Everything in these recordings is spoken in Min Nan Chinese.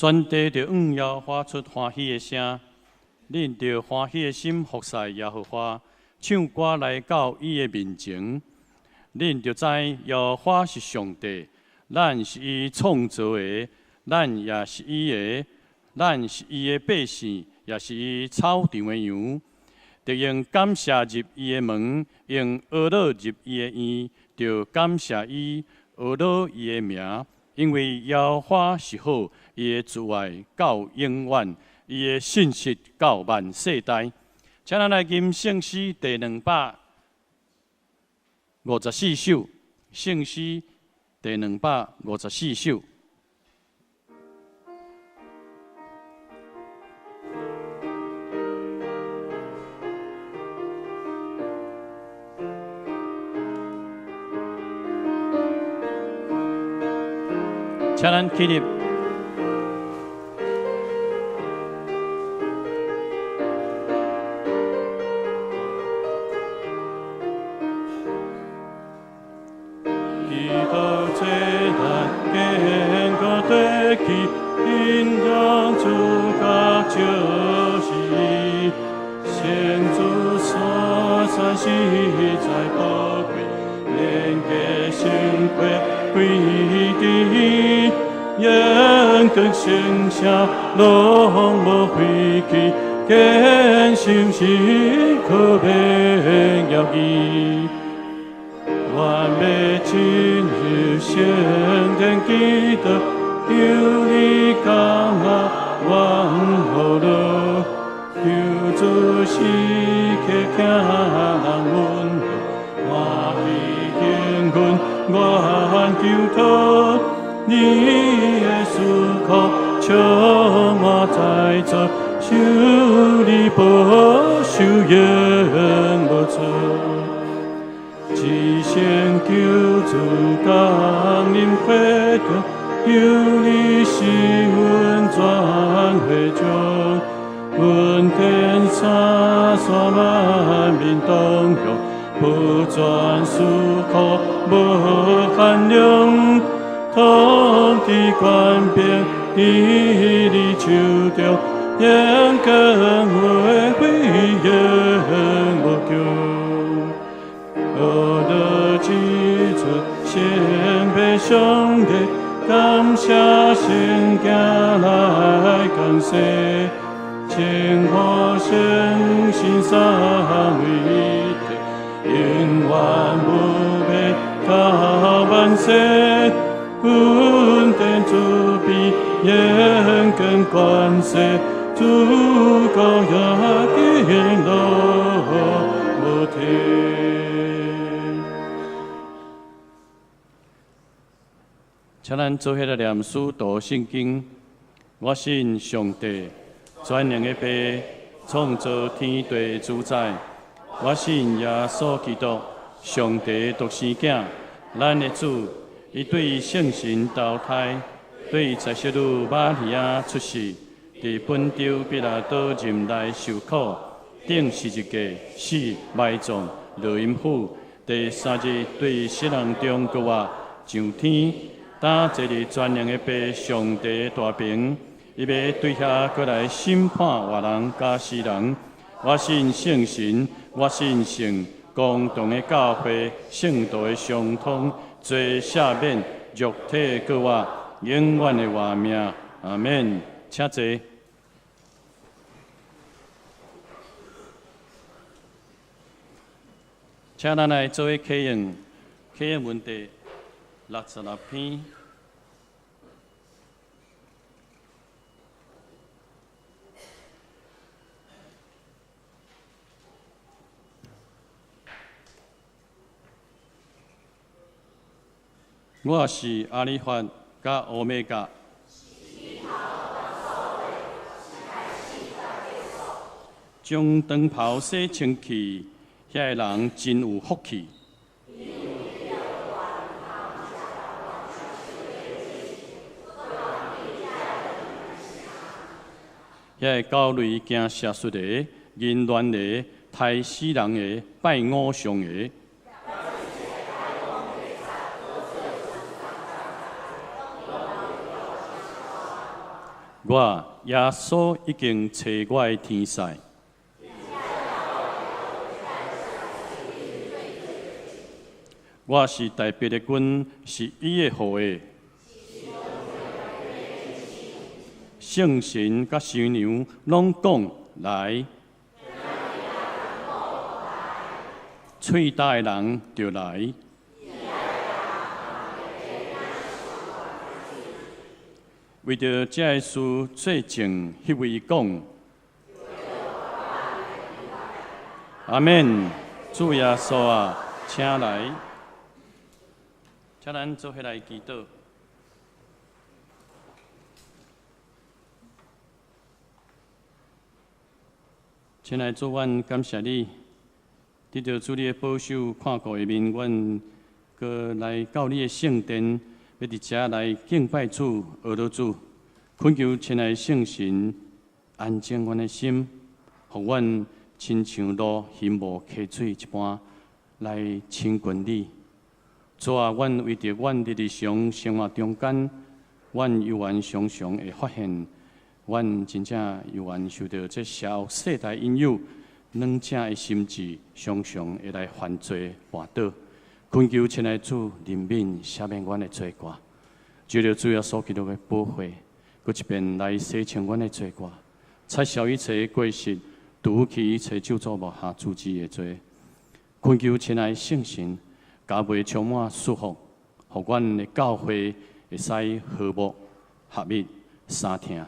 全地著向耶和華出歡喜的聲，恁著歡喜的心服侍耶和華，唱歌來到伊的面前。恁著知耶和華是上帝，咱是伊創造的，咱也是伊的，咱是伊的百姓，也是伊草場的羊。著用感謝入伊的門，用哀樂入伊的院，著感謝伊，哀樂伊的名，因為耶和華是好，伊的慈愛到永遠，伊的信實到萬世代。請咱來吟聖詩第254首，聖詩第254首。請咱起立。基督這難堅固地基，引導主角就是伊，先祖所產實在寶貴，連結成塊歸地，眼光剩下攏無廢去，堅心是可免搖移。願欲進入聖殿祈禱，求你降下願福樂，求主時刻聽人阮歡喜興奮願求托，你的思考充滿在座，求你保守永無錯。至聖求主降臨會中，求你使阮全會眾，恩典灑灑滿面動容，不轉思考無限量，統治權柄佇你手中，永光會永無窮。阿樂之主，先被上帝，感謝聖行來感謝，千古聖心三位一體，永遠不變到萬世，恩典主比永更關係，主高也敬樂無停。請咱做伙來念使徒聖經。我信上帝，全能的父，創造天地主宰。我信耶穌基督，上帝獨生囝，咱的主。伊對聖神投胎，對十色女瑪利亞出世，佇本丟彼拉多任內受苦，釘十字架，死埋葬，落陰府。第三日對死人中復活，上天。擔坐佇全能的父上帝大爿，伊欲對遐閣來審判活人佮死人。我信聖神，我信聖公同的教會，聖徒的相通，罪赦免，肉體復活，永遠的活命。阿門。請坐。請咱來做伙啟用啟用文第66篇。我是阿里法佮歐米伽。將長袍洗清氣，遐个人真有福氣。遐個狗類驚邪術的、淫亂的、刣死人的、拜偶像的。我耶穌已經差我的天使。我是大衛的根，是伊的後裔。聖神佮新娘攏講來，喙焦的人就來。為著這个事做證，彼位講：阿們，主耶穌啊，請來，請咱做伙來祈禱。親愛的主，阮感謝你，得著主你的保守看顧的面，阮閣來到你的聖殿，欲佇遮來敬拜主、學著主，懇求親愛的聖神安靜阮的心，予阮親像露雲霧溪水一般來親近你。主啊，阮為著阮佇日常生活中間，阮猶原常常會發現，阮真正猶原受著這邪惡世代引誘，軟正的心志常常會來犯罪跋倒。懇求親愛主憐憫赦免阮的罪過，藉著主耶穌基督的寶血，閣一遍來洗清阮的罪過，擦消一切過失，除去一切咒詛無下主旨的罪。懇求親愛聖神，加倍充滿祝福，予阮的教會會使和睦合一相疼。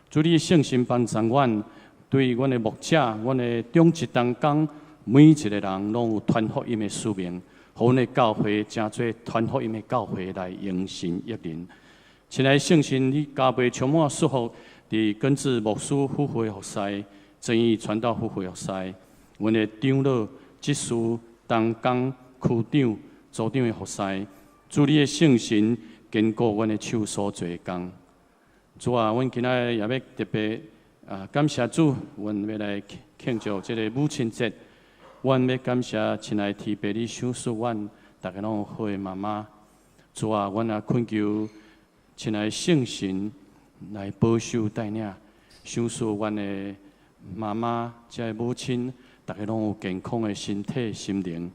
主你聖神幫助阮，對阮的牧者、阮的長執同工，每一个人攏有傳福音的使命，予阮的教會成做傳福音的教會來榮神益人。親愛聖神，你加倍充滿祝福，佇根治牧師夫婦的服侍，正義傳道夫婦的服侍，阮的長老、執事、同工、區長、組長的服侍，主你的聖神堅固阮的手所做的工。主啊，阮今仔日也欲特別啊感謝主，阮欲來慶祝這个母親節。阮欲感謝親愛天父，你賞賜阮逐家攏有好的媽媽。主啊，阮也懇求親愛聖神來保守帶領，賞賜阮的媽媽，這个母親，逐家攏有健康的身體、心靈。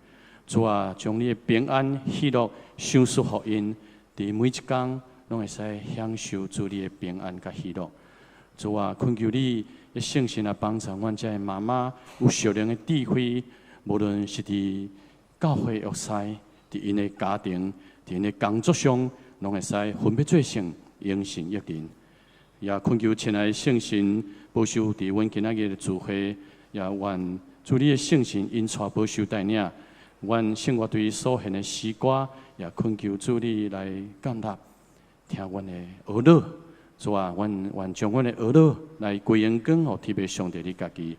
主啊，將你的平安、喜樂賞賜予𪜶，佇每一工攏會使享受主你的平安佮喜樂。主啊，懇求你的聖神來幫助阮這个媽媽有屬靈的智慧，無論是佇教會服侍，佇𪜶的家庭，佇𪜶的工作上，攏會使分別做聖，榮神益人。也懇求親愛的聖神保守佇阮今仔日的聚會，也願主你的聖神引帶保守帶領。阮聖樂隊所獻的詩歌，也懇求主你來降納，聽阮的禱告。主啊，阮願將阮的禱告來歸榮光，予天父上帝你家己。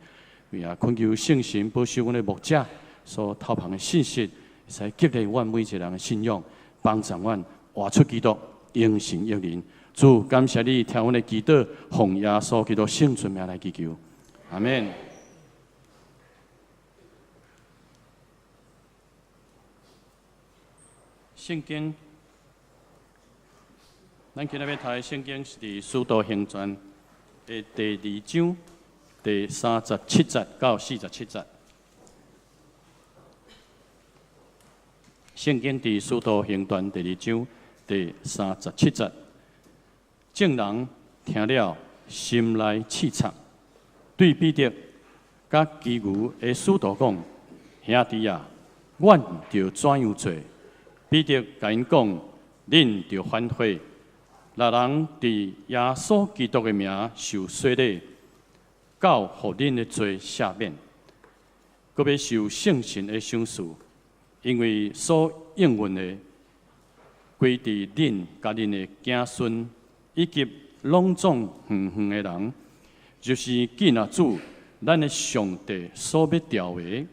也懇求聖神保守阮的牧者所透芳的信息，會使激勵阮每一個人的信仰，幫助阮活出基督，榮神益人。主，感謝你聽阮的祈禱，奉耶穌基督聖尊名來祈求，阿們。聖經，咱今日欲讀的聖經是佇《使徒行傳》的第二章第37節到47節。聖經佇《使徒行傳》第二章第三十七節，眾人聽了，心內刺痛，對彼得佮其餘的使徒講：兄弟啊，阮著怎樣做？彼得共𪜶講：恁著反悔，逐人佇耶穌基督的名受洗禮，到予恁的罪赦免，閣欲受聖神的賞賜，因為所應允的，歸佇恁佮恁的子孫，以及攏總遠遠的人，就是見若主咱的上帝所欲召的，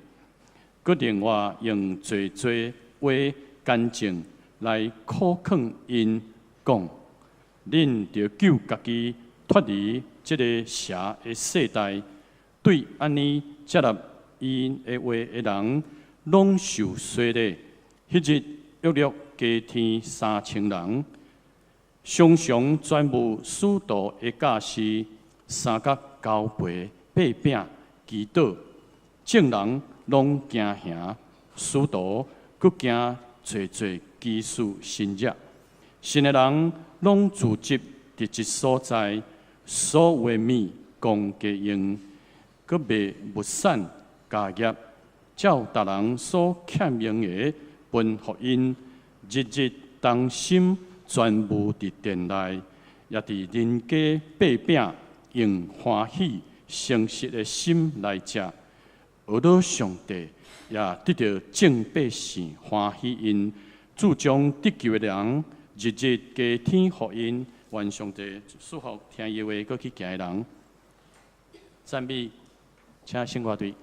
閣另外用濟濟話見證來苦勸𪜶講：恁著救家己脫離這个邪的世代，對按呢接納𪜶的話的人，攏受洗禮。彼日約略加添3000人。常常全無使徒的教示，三角交陪擘餅祈禱，眾人攏驚嚇，使徒閣行濟濟奇事神蹟，信的人攏聚集佇一所在，所有的物共家用，閣賣物產家業，照逐人所欠用的分予𪜶，日日同心全無佇殿內，也佇人家擘餅，用歡喜誠實的心來食。學到上帝，也得著眾百姓歡喜𪜶，主將得救的人日日加添予𪜶。願上帝賜福聽伊話，閣去行的人。讚美，請聖歌隊。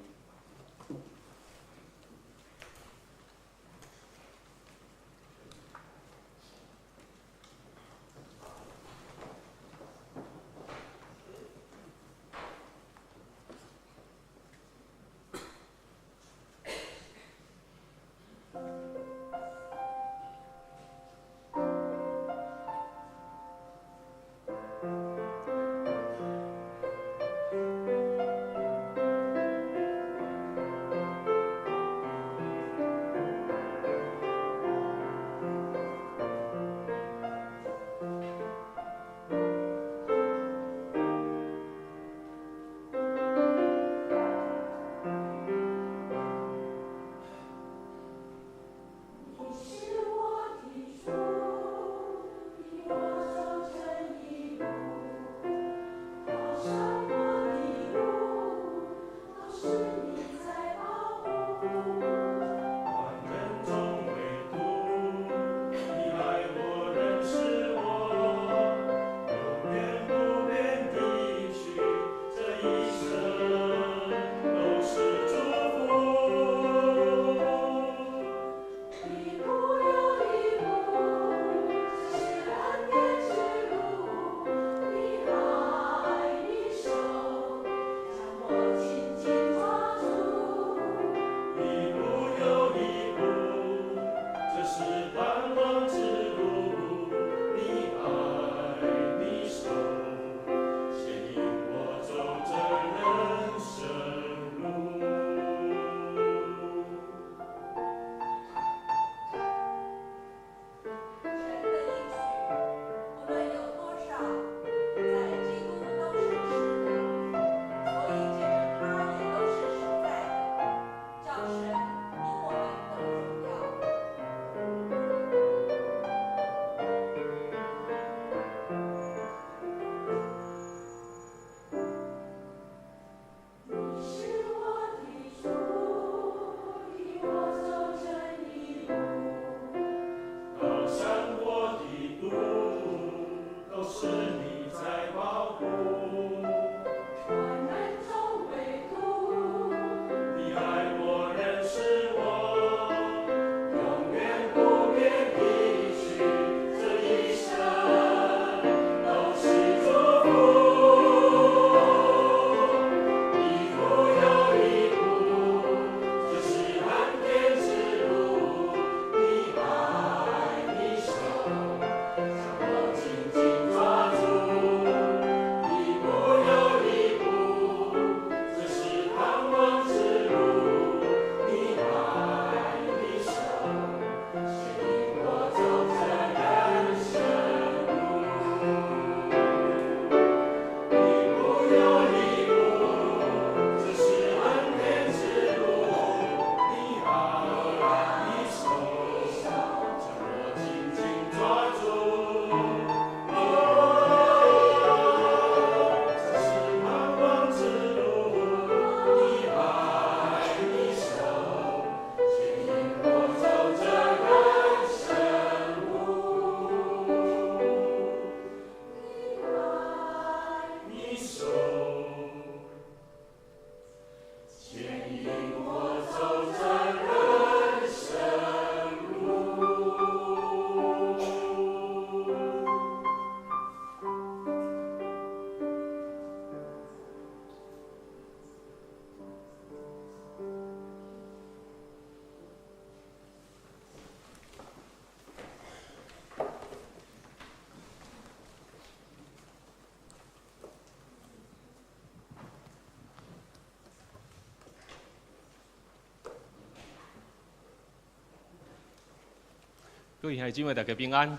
各位兄弟姊妹，大家平安。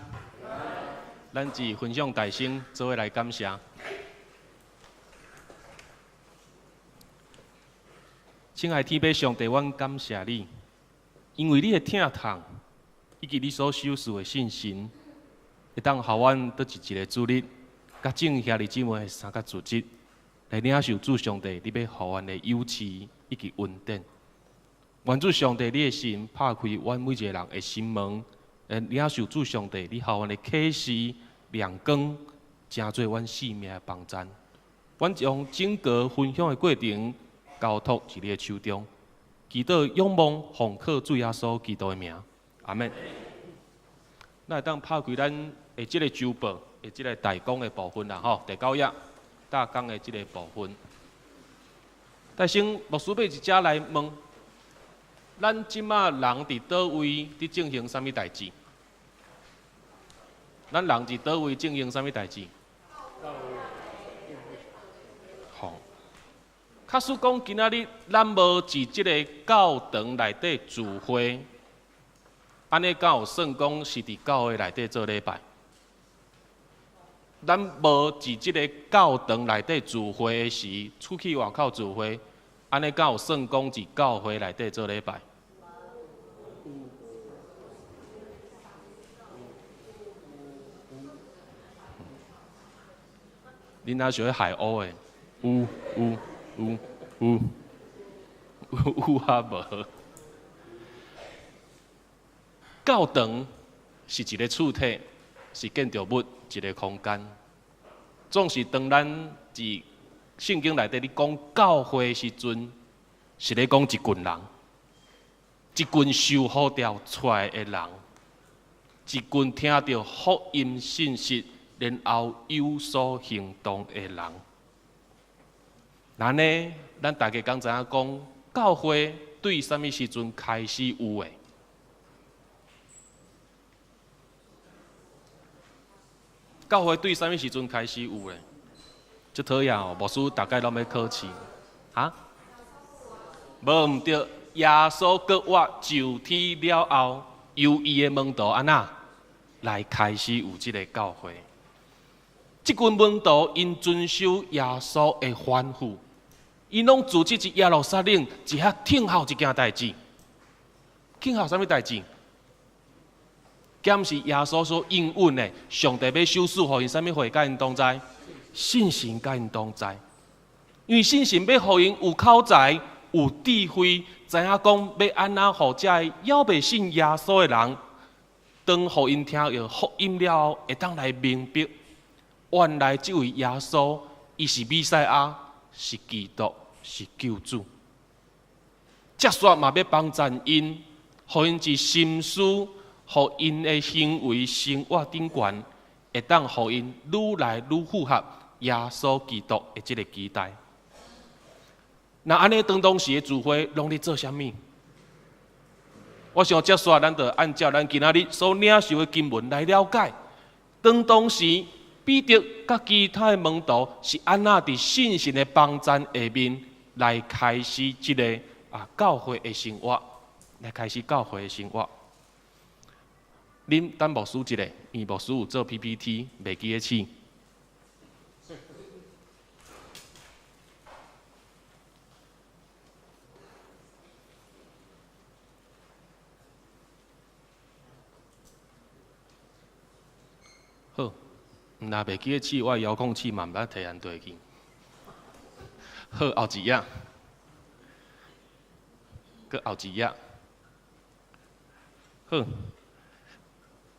咱只分享大声，做伙来感谢。亲爱的天父上帝，阮感谢你，因为你的疼痛，以及你所賞賜的信心，會當予阮佇一個主日，佮眾兄弟姊妹三個組織來領受主上帝，你欲予阮的賞賜以及恩典。願主上帝，你的心拍開阮每一個人的心門，來領受主上帝，你予阮的啟示亮光，成做阮生命的幫贊。阮將整個分享的過程交託佇你的手中，祈禱仰望奉靠主耶穌基督的名，阿們。咱會當拍開咱的這個週報的這個大綱的部分啦，吼，第九頁大綱的這個部分。但先牧師欲佇遮來問，咱這馬人佇佗位佇進行啥物代誌？咱人佇佗位進行啥物代誌？好，假使講今仔日咱無佇這个教堂內底聚會，按呢敢有算講是佇教會內底做禮拜？咱無佇這个教堂內底聚會的時，出去外口聚會，按呢敢有算講佇教會內底做禮拜？恁若想海鷗的？有有有有有啊無？教堂是一个厝體，是建築物，一个空間。總是當咱佇聖經內底咧講教會的時陣，是咧講一群人，一群受呼召出來的人，一群聽著福音信息，然後有所行動的人。那呢，咱大家敢知影講，教會對啥物時陣開始有的？教會對啥物時陣開始有的？足討厭哦，牧師逐擺攏欲考試，哈？無毋對，耶穌復活就天了後，由伊的門徒按怎來開始有這个教會？這群門徒𪜶遵守耶穌的吩咐，𪜶攏組織佇耶路撒冷，佇遐聽候一件代誌。聽候啥物代誌？敢是耶穌所應允的？上帝欲賞賜予𪜶啥物會佮𪜶同在？信心佮𪜶同在，因為信心欲予𪜶有口才、有智慧，知影講欲按怎予這个猶未信耶穌的人，當予𪜶聽著福音了後，會當來明白。原來這位耶穌，伊是彌賽亞，是基督，是救主。接續嘛欲幫贊𪜶，予𪜶佇心思，予𪜶的行為生活頂懸，會當予𪜶愈來愈符合耶穌基督的這个期待。那按呢，當當時的聚會攏咧做啥物？我想接續咱就按照咱今仔日所領受的經文來了解，當當時。彼得佮其他的門徒是按怎佇信心的幫贊下面來開始這个教會的生活，來開始教會的生活。恁等牧師一下，因為牧師有做 PPT，袂記得試。好。若袂記得試，我的遙控器嘛毋捌提按對去。好，後一頁，閣後一頁。好，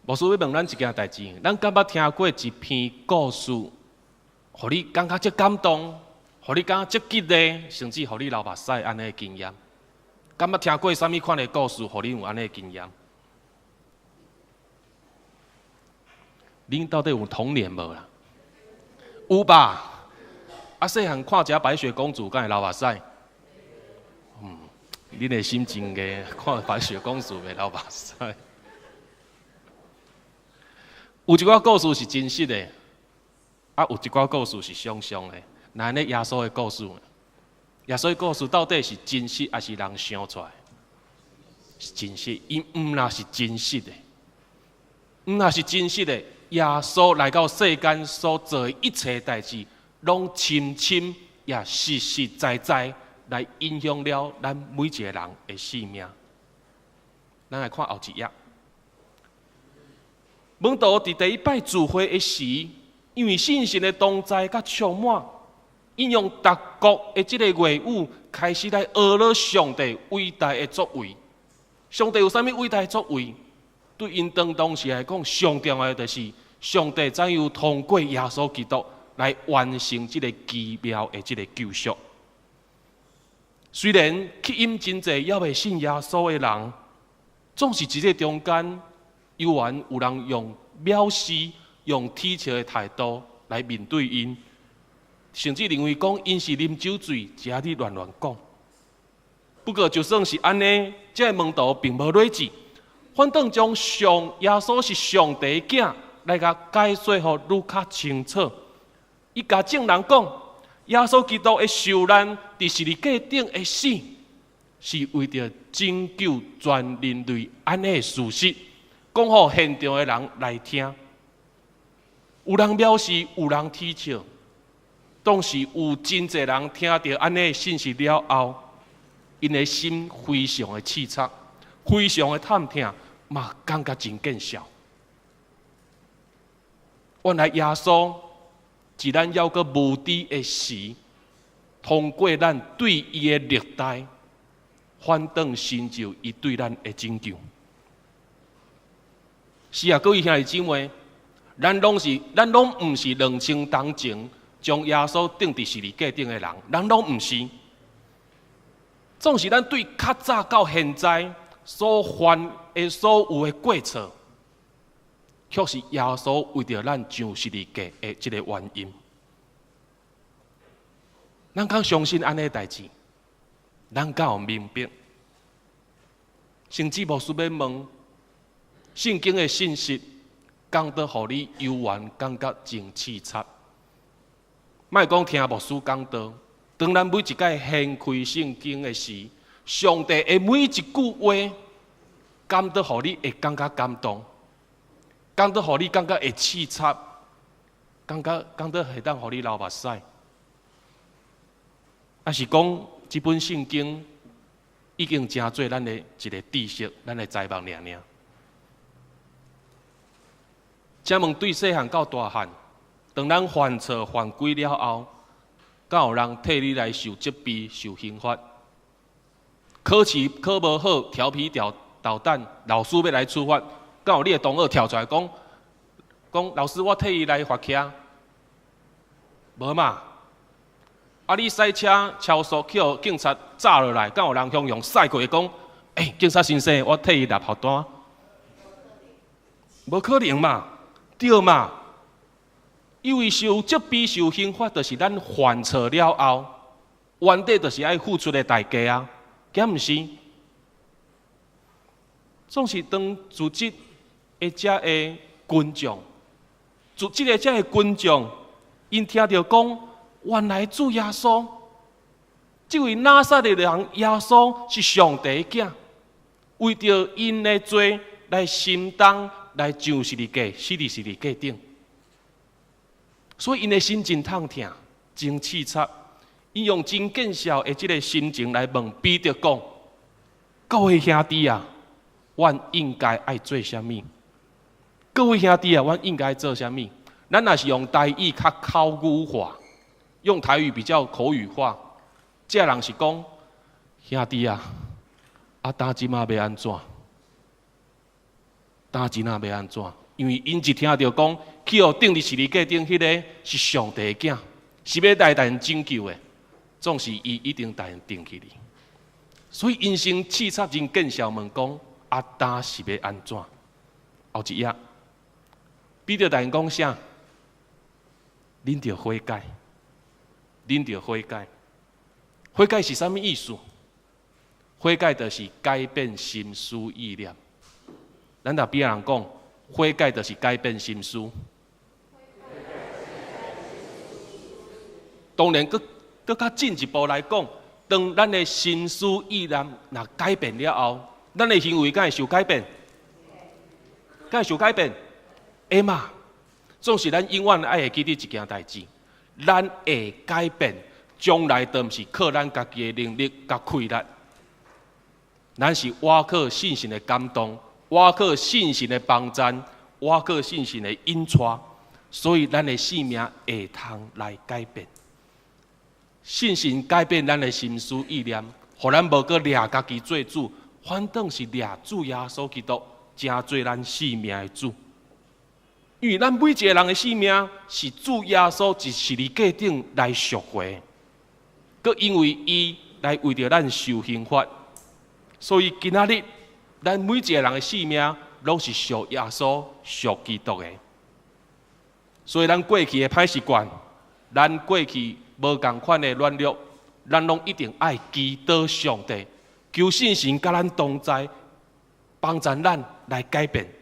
牧師欲問咱一件代誌，咱敢捌聽過一篇故事，予你感覺足感動，予你感覺足激勵，甚至予你流目屎按呢的經驗？敢捌聽過啥物款的故事，予你有按呢的經驗？恁到底有童年無啦？有吧？啊，細漢看一下白雪公主，敢會流目屎？嗯，恁的心真硬，看白雪公主袂流目屎。有一寡故事是真實的，啊，有一寡故事是想像的。那按呢耶穌的故事，耶穌的故事到底是真實還是人想出來？是真實，伊毋若是真實的。毋若是真實的，耶穌來到世間所做的一切代誌，攏深深也實實在在來影響了咱每一個人的性命。咱來看後一頁。門徒佇第一擺聚會的時，因為聖神的同在佮充滿，𪜶用別國的這个話語開始來學了上帝偉大的作為。上帝有啥物偉大的作為？對𪜶當時來講，上重要的就是上帝怎樣通過耶穌基督來完成這个奇妙的這个救贖。雖然吸引真濟猶未信耶穌的人，總是佇這中間，猶原有人用藐視、用恥笑的態度來面對𪜶，甚至認為講𪜶是啉酒醉，才佇亂亂講。不過就算是按呢，這个門徒並無累志，反倒將上耶穌是上帝的囝來共解說予愈較清楚。伊共眾人講，耶穌基督的受難，佇十字架頂的死，是為著拯救全人類按呢的事實，講予現場的人來聽。有人藐視，有人恥笑，當時有真濟人聽著按呢的信息了後，𪜶的心非常的刺插，非常的痛疼，嘛感覺真見笑。原來耶穌佇咱猶閣無知的時，通過咱對伊的虐待，反轉成就伊對咱的拯救。是啊，各位兄弟姊妹，咱攏毋是2000冬前將耶穌釘佇十字架頂的人，咱攏毋是。總是咱對較早到現在所犯的所有的過錯，卻是耶穌為著咱上十字架的這個原因。咱敢相信按呢代誌？咱敢有明白？甚至無需欲問聖經的信息，講得予你猶原感覺真刺插。莫講聽牧師講道，當咱每一擺掀開聖經的時，上帝的每一句話，講得予你會感覺感動，講得予你感覺會刺插，感覺講得會當予你流目屎。抑是講這本聖經已經成做咱的一个知識，咱的財物爾爾。請問對細漢到大漢，當咱犯錯犯規了後，敢有人替你來受責備、受刑罰？考試考無好，調皮搗蛋，老師欲來處罰，敢有你的同學跳出來講講老師，我替伊來罰企？無嘛？啊！你駛車超速去予警察罩落來，敢有人雄雄駛過去講？欸，警察先生，我替伊立罰單。無可能嘛？對嘛？因為受責備、受刑罰，就是咱犯錯了後，原底就是愛付出的代價啊，敢毋是？總是當組織的遮个群眾，組織的遮个群眾，𪜶聽著講，原來主耶穌，這位拿撒勒人耶穌是上帝的囝，為著𪜶的罪來承擔，來上十字架，死佇十字架頂。所以𪜶的心真痛疼，真刺插。𪜶用真見笑的這个心情來問彼得講：各位兄弟啊，阮應該愛做啥物？各位兄弟啊，阮應該做啥物？咱若是用台語較口語化，用台語比較口語化，這人是講兄弟啊，啊，當這馬欲按怎？當這馬欲按怎？因為𪜶一聽著講，去予釘佇十字架頂，彼个是上帝的囝，是欲來共𪜶拯救的，總是伊一定共𪜶釘起哩。所以𪜶先刺插真見笑問講：啊，當是欲按怎？後一頁，彼得共𪜶講啥？恁著悔改，恁著悔改。悔改是啥物意思？悔改就是改變心思意念。咱佇邊仔人講，悔改就是改變心思。當然，閣閣較進一步來講，當咱的心思意念若改變了後，咱的行為敢會受改變？敢會受改變？會嘛？總是咱永遠愛會記得一件代誌，咱會改變，將來都毋是靠咱家己的能力佮氣力，咱是倚靠聖神的感動，倚靠聖神的幫贊，倚靠聖神的引帶，所以咱的生命會通來改變。信心改變咱的心思意念，予咱無閣掠家己做主，反倒是掠主耶穌基督，成做咱生命的主。因為咱每一個人的生命是主耶穌佇十字架頂來贖回，閣因為伊來為著咱受刑罰，所以今仔日咱每一個人的生命攏是屬耶穌、屬基督的。所以咱過去的歹習慣，咱過去無仝款的軟弱，咱攏一定愛祈禱上帝，求聖神佮咱同在，幫助咱來改變。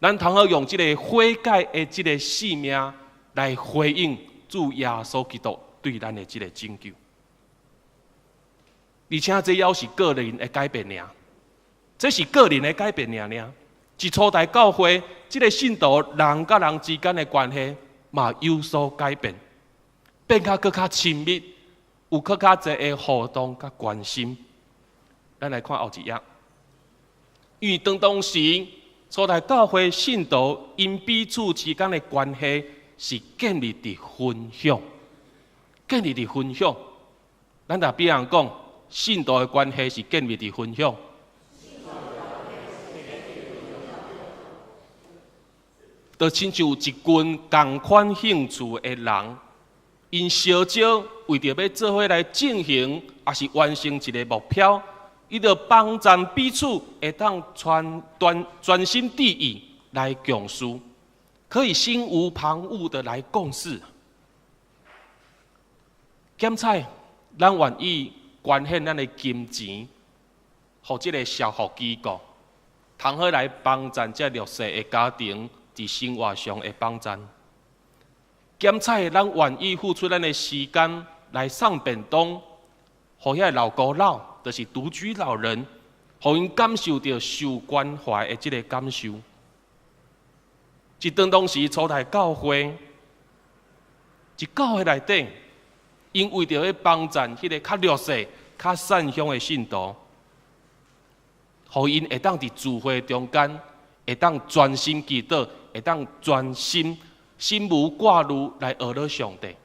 咱通好用這个悔改的這个生命來回應主耶穌基督對咱的這个拯救。而且這猶是個人的改變爾，這是個人的改變爾爾。佇初代教會，這个信徒人佮人之間的關係嘛有所改變，變較閣較親密，有閣較濟的互動佮關心。咱來看後一頁，因為當當時初代教會信徒𪜶彼此之間的關係是建立佇分享，建立佇分享。咱若比人講，信徒的關係是建立佇分享。就親像一群仝款興趣的人，𪜶相招為著欲做伙來進行，抑是完成一个目標，伊就幫助彼此會當全專專心致意來共事，可以心無旁騖的來共事。檢採，咱願意捐獻咱的金錢，予這个社福機構，通好來幫助這弱勢的家庭佇生活上的幫助。檢採，咱願意付出咱的時間來送便當，予遐老孤老，就是獨居老人，予𪜶感受著受關懷的這个感受。佇當當時初代教會，佇教會內底，𪜶為著欲幫助彼个較弱勢、較散鄉的信徒，予𪜶會當佇聚會中間，會當專心祈禱，會當專心心無掛慮來學了上帝。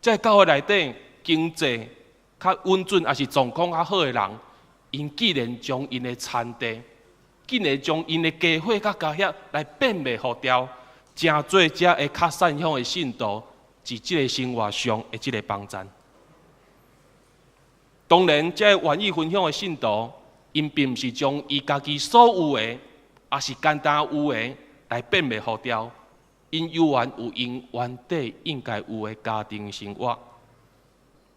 在教會內底，經濟較穩準，抑是狀況較好的人，𪜶既然將𪜶的田地，竟然將𪜶的家伙佮家業來變賣予掉，成做遮个較散鄉的信徒，佇這个生活上的這个幫助。當然，這个願意分享的信徒，𪜶並毋是將伊家己所有的，抑是簡單有的來變賣予掉，𪜶猶原有𪜶原底應該有的家庭生活。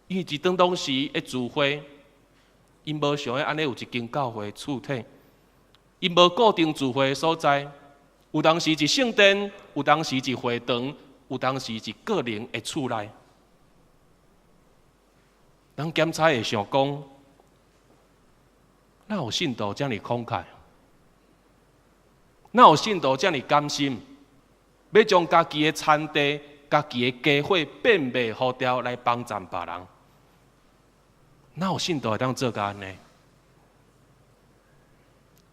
因為佇當當時的聚會，𪜶無像按呢有一間教會厝體，𪜶無固定聚會的所在，有當時佇聖殿，有當時佇會堂，有當時佇個人的厝內。咱檢查會想講，哪有信徒遮爾慷慨？哪有信徒遮爾甘心，欲將家己的田地、家己的家伙變賣予掉來幫助別人？哪有信徒會當做到按呢？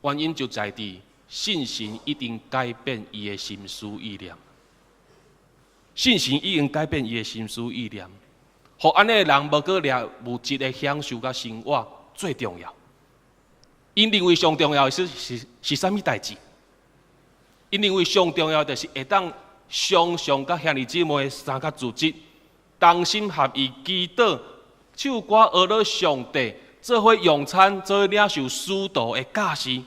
原因就在佇信心一定改變伊的心思意念，信心已經改變伊的心思意念，予按呢的人無閣掠物質的享受佮生活最重要。𪜶認為上重要的是是是啥物代誌？𪜶認為上重要就是會當常常佮兄弟姊妹三個組織，同心合意祈禱、唱歌、學了上帝，做伙用餐，做伙領受使徒的教示，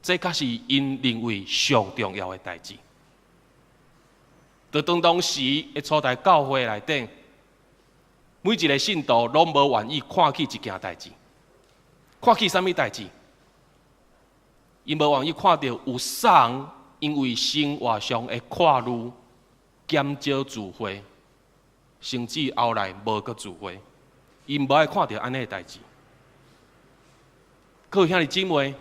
這才是𪜶認為上重要的代誌。佇當當時的初代教會內底，每一个信徒攏無願意看棄一件代誌，看棄啥物代誌？𪜶無願意看著有啥人因為生活上的掛慮減少聚會，甚至後來無閣聚會，𪜶無愛看著按呢的代誌。各位兄弟姊妹，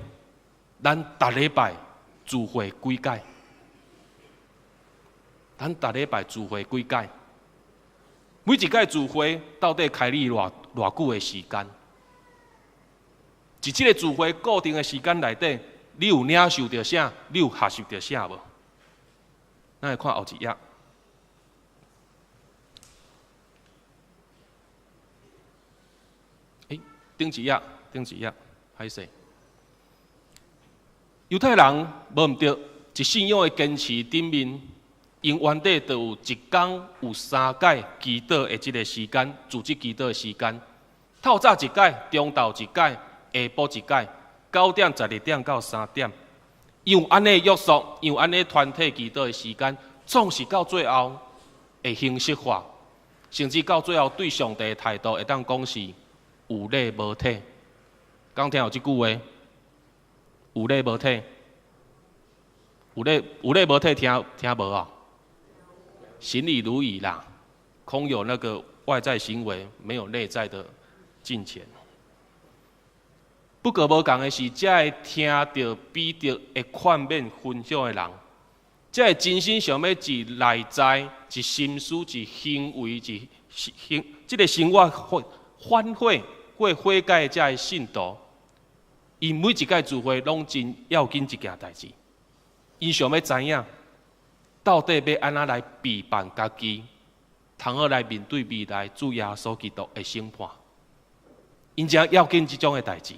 咱逐禮拜聚會幾擺？咱逐禮拜聚會幾擺？每一擺聚會到底開你偌偌久的時間？佇這個聚會固定的時間內底，你有領受著啥？你有學習著啥無？咱來看後一頁。欸，頂一頁，頂一頁，歹勢。猶太人無毋對，佇信仰的堅持頂面，𪜶原底就有一工有三擺祈禱的這个時間，組織祈禱的時間。透早一擺，中晝一擺，下晡一擺，9點、12點到3點。因有按呢約束，因有按呢團體祈禱的時間，總是到最後會形式化，甚至到最後對上帝的態度會當講是有禮無體。敢聽有這句話？有禮無體，有禮有禮無體，聽聽無啊？行禮如儀啦，空有那個外在行為，沒有內在的敬虔。不過無仝的是，這个聽著彼得的勸勉分享的人，這个真心想欲佇內在、佇心思、佇行為、佇行這个生活反悔或悔改的這个信徒，𪜶每一擺聚會攏真要緊一件代誌，𪜶想欲知影到底欲按怎來備辦家己，通好來面對未來主耶穌基督的審判。𪜶真要緊這種的代誌。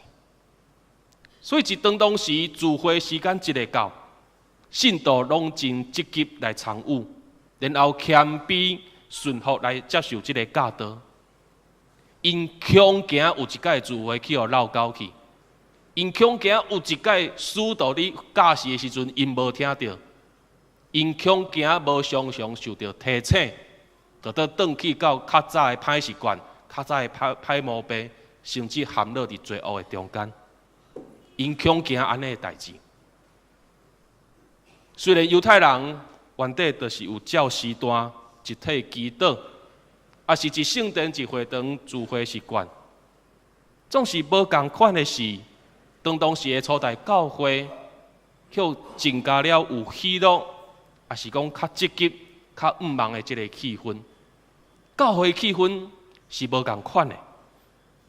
所以，一當當時聚會時間一个到，信徒攏真積極來參與，然後謙卑順服來接受這个教導。𪜶恐驚有一擺聚會去予漏交去，𪜶恐驚有一擺使徒佇教示的時陣，𪜶無聽著，𪜶恐驚無常常受著提醒，就閣轉去到較早的歹習慣、較早的歹歹毛病，甚至陷落佇罪惡的中間。𪜶恐驚按呢的代誌。雖然猶太人原底就是有照時段集體祈禱，抑是佇聖殿佇會堂聚會習慣，總是無仝款的是，當當時的初代教會，卻增加了有喜樂，抑是講較積極、較向望的這个氣氛。教會氣氛是無仝款的。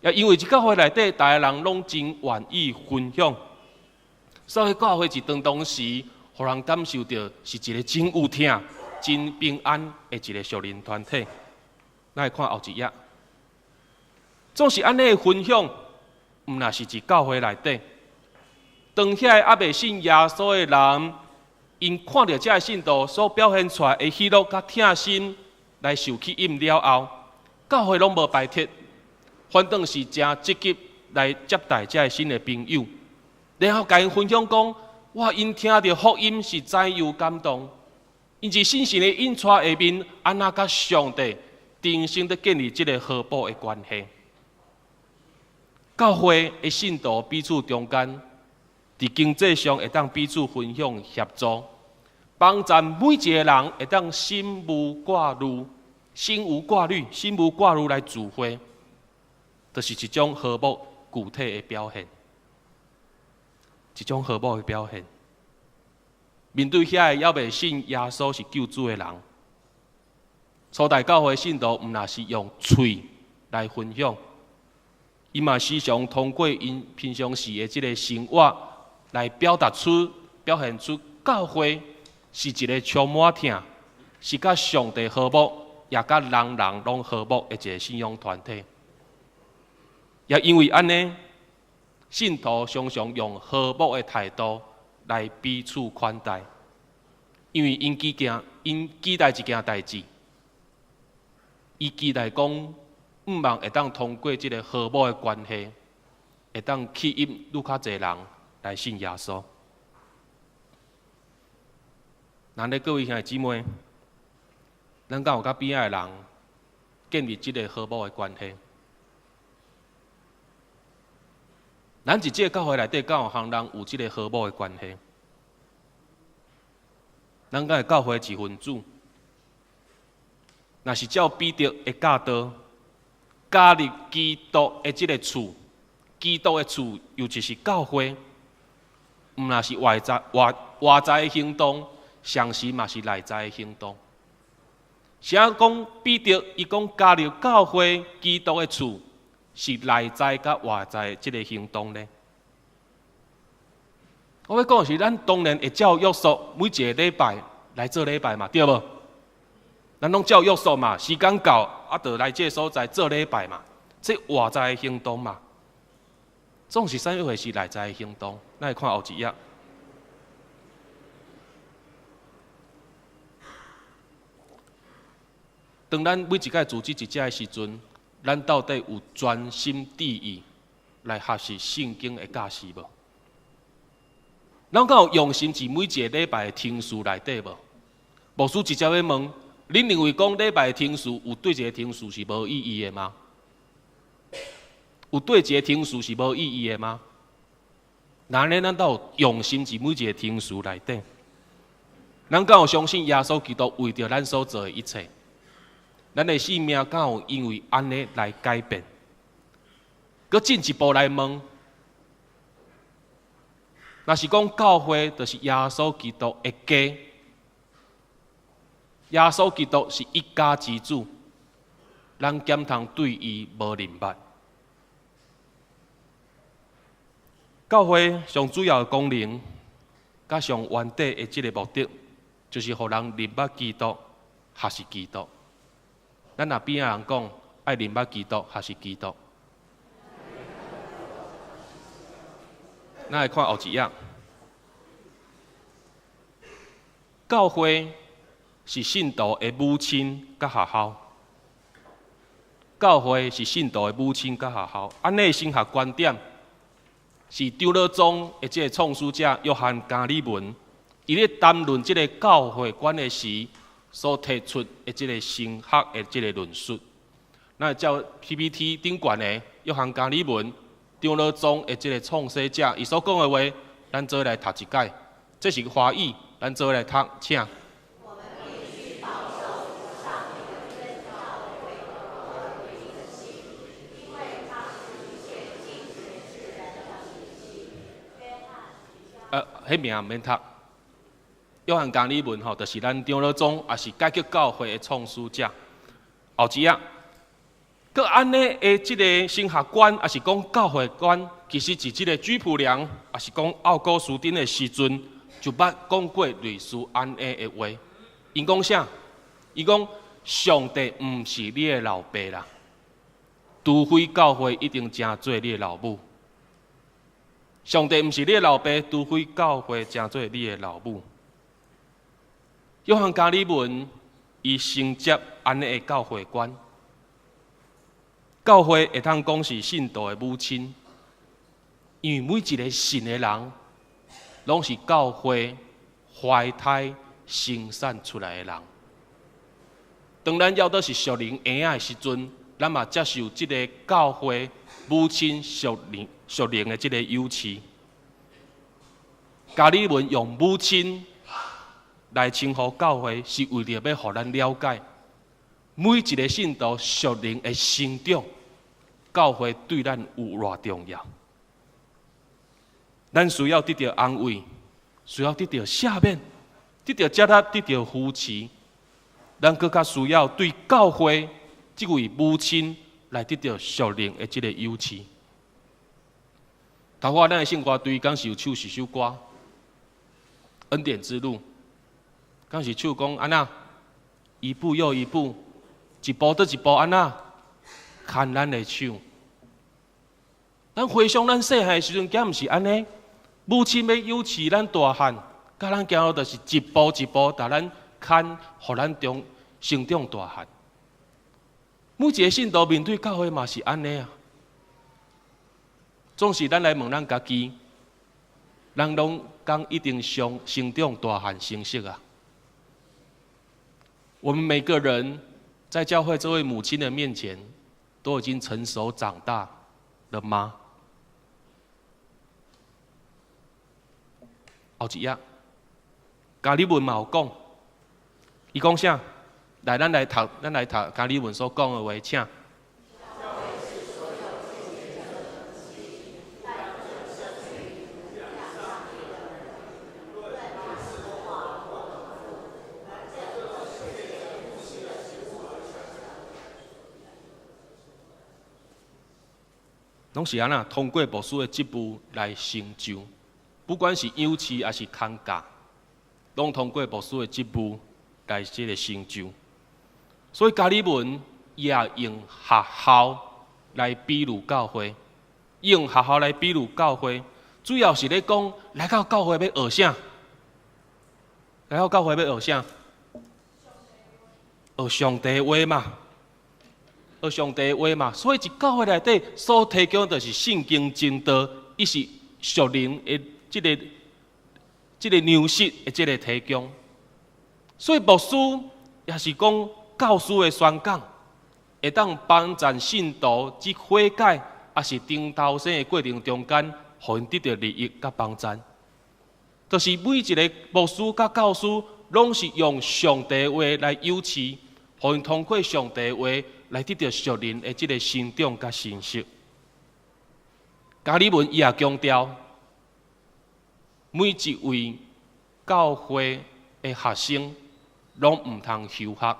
也因為佇教會內底，逐个人攏真願意分享，所以教會佇當當時，予人感受著是一个真有疼、真平安的一个屬靈團體。咱來看後一頁，總是按呢分享，毋若是佇教會內底，當遐个猶未信耶穌的人，𪜶看著這个信徒所表現出來的喜樂佮疼心，來受吸引了後，教會攏無排斥。反倒是誠積極來接待這个新的朋友，然後共𪜶分享講，哇，𪜶聽著福音是怎樣感動，𪜶佇信神的引帶下面，按怎佮上帝重新的建立這个和睦的關係。教會的信徒彼此中間，佇經濟上會當彼此分享協助，幫助每一个人會當心無掛慮、心無掛慮、心無掛慮來聚會。就是一種和睦具體的表現，一種和睦的表現。面對遐个猶未信耶穌是救主的人，初代教會信徒毋若是用喙來分享，伊嘛時常通過𪜶平常時的這个生活來表達出、表現出教會是一个充滿疼，是佮上帝和睦，也佮人人攏和睦的一个信仰團體。也因為按呢，信徒常常用和睦的態度來彼此款待，因為𪜶期待，𪜶期待一件代誌，伊期待講，向望會當通過這个和睦的關係，會當吸引愈較濟人來信耶穌。那咧，各位兄弟姊妹，咱敢有佮邊仔的人建立這个和睦的關係？咱佇這个教會內底，敢有和人有這个和睦的關係？咱敢會教會一分子？若是照彼得的教導，加入基督的這个厝，基督的厝又就是教會，毋若是外在外外在的行動，同時嘛是內在的行動。是按講彼得伊講加入教會基督的厝是內在佮外在這个行動呢？我欲講的是，咱當然會照約束，每一个禮拜來做禮拜嘛，對無？咱攏照約束嘛，時間到啊，就來這个所在做禮拜嘛，這外在的行動嘛。總是啥物貨是內在的行動？咱來看後一頁。當咱每一擺組織一隻的時陣，咱到底有專心致意來學習聖經的教示無？咱敢有用心佇每一个禮拜的程序內底無？牧師直接欲問：恁認為講禮拜的程序有對一个程序是無意義的嗎？有對一个程序是無意義的嗎？那按呢，咱敢有用心佇每一个程序內底？咱敢有相信耶穌基督為著咱所做的一切？咱的生命敢有因為按呢來改變？閣進一步來問，若是講教會就是耶穌基督的家，耶穌基督是一家之主，咱敢通對伊無認捌？教會上主要的功能，佮上原底的這个目的，就是予人認捌基督，學習基督。咱若邊仔人講愛認捌基督，學習基督。咱來看後一頁，教會是信徒的母親佮學校。教會是信徒的母親佮學校。按呢神學觀點是長老宗的這个創始者約翰加爾文，伊咧談論這个教會觀的時，所提出的這个神學的這个論述。咱照 PPT 頂懸的約翰加爾文長老宗的這个創始者，伊所講的話，咱做伙來讀一擺。這是華語，咱做伙來讀，請。我們必須保守上帝的真教會合而為一的心，因為它是一切敬虔之人的體系。約翰。彼名毋免讀。約翰加爾文吼，就是咱長老宗，也是解經教會的創始者。後一頁，閣按呢的這个神學觀，抑是講教會觀，其實佇這个居普良，抑是講奧古斯丁的時陣，就捌講過類似按呢的話。𪜶講啥？伊講上帝毋是你的老爸啦，除非教會一定成做你的老母。上帝毋是你的老爸，除非教會成做你的老母。約翰加爾文伊承接按呢的教會觀，教會會通講是信徒的母親，因為每一个信的人，攏是教會懷胎生產出來的人。當咱猶閣是屬靈嬰仔的時陣，咱嘛接受這个教會母親屬靈的這个幼飼。加爾文用母親來稱呼教會，是為著欲予咱了解，每一个信徒屬靈的成長，教會對咱有偌重要。咱需要得著安慰，需要得著赦免，得著接納，得著扶持。咱閣較需要對教會這位母親來得著屬靈的這个幼飼。頭拄仔咱的聖歌隊敢是有唱一首歌，《恩典之路》。敢是唱講按怎，一步又一步，一步閣一步按怎，牽咱的手。咱回想咱細漢的時陣，敢毋是按呢？母親欲幼飼咱大漢，佮咱行路就是一步一步，共咱牽，予咱中成長大漢。每一個信徒面對教會嘛是按呢啊。總是咱來問咱家己，人攏敢一定上成長大漢成熟啊？我們每個人在教會這位母親的面前，都已經成熟長大了嗎？後一頁，加爾文嘛有講，伊講啥？來，咱來讀，咱來讀加爾文所講的話，請。攏是按怎通過牧師的職務來成就，不管是養飼抑是空教，攏通過牧師的職務來這个成就。所以加爾文伊也用學校來比喻教會，用學校來比喻教會，主要是咧講來到教會欲學啥？來到教會欲學啥？學上帝話嘛，學上帝話嘛。所以佇教會內底所提供就是聖經真道，伊是屬靈的這个糧食的這个提供。所以牧師也是講教師的宣講，會當幫助信徒佇悔改，抑是重頭生的過程中間，予𪜶得著利益佮幫助。就是每一个牧師佮教師，攏是用上帝話來誘飼，予𪜶通過上帝話來得著屬靈的這个成長佮成熟。加爾文伊也強調，每一位教會的學生，攏毋通休學，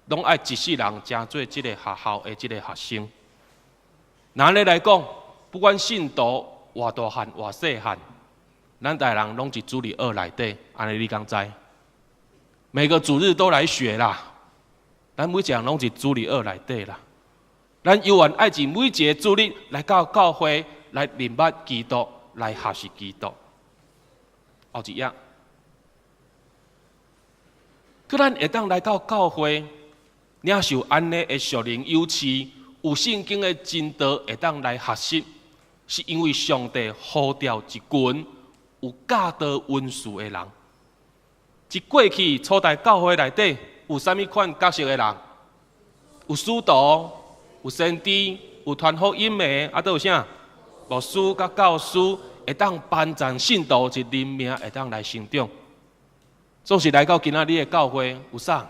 攏愛一世人成做這个學校的這个學生。若按呢來講，不管信徒偌大漢偌細漢，咱逐个人攏佇主日學內底，按呢你敢知？每個主日都來學啦，咱每一個人攏佇主日學內底啦。咱猶原愛佇每一个主日來到教會來認捌基督，來學習基督。後一頁，閣咱會當來到教會，領受按呢的屬靈養飼，有聖經的真道會當來學習，是因為上帝呼召一群有教導恩賜的人。佇過去初代教會內底有啥物款角色的人？有使徒，有先知，有傳福音的，啊，閣有啥？牧師佮教師會當幫助信徒佇靈命會當來成長。總是來到今仔日的教會，有啥？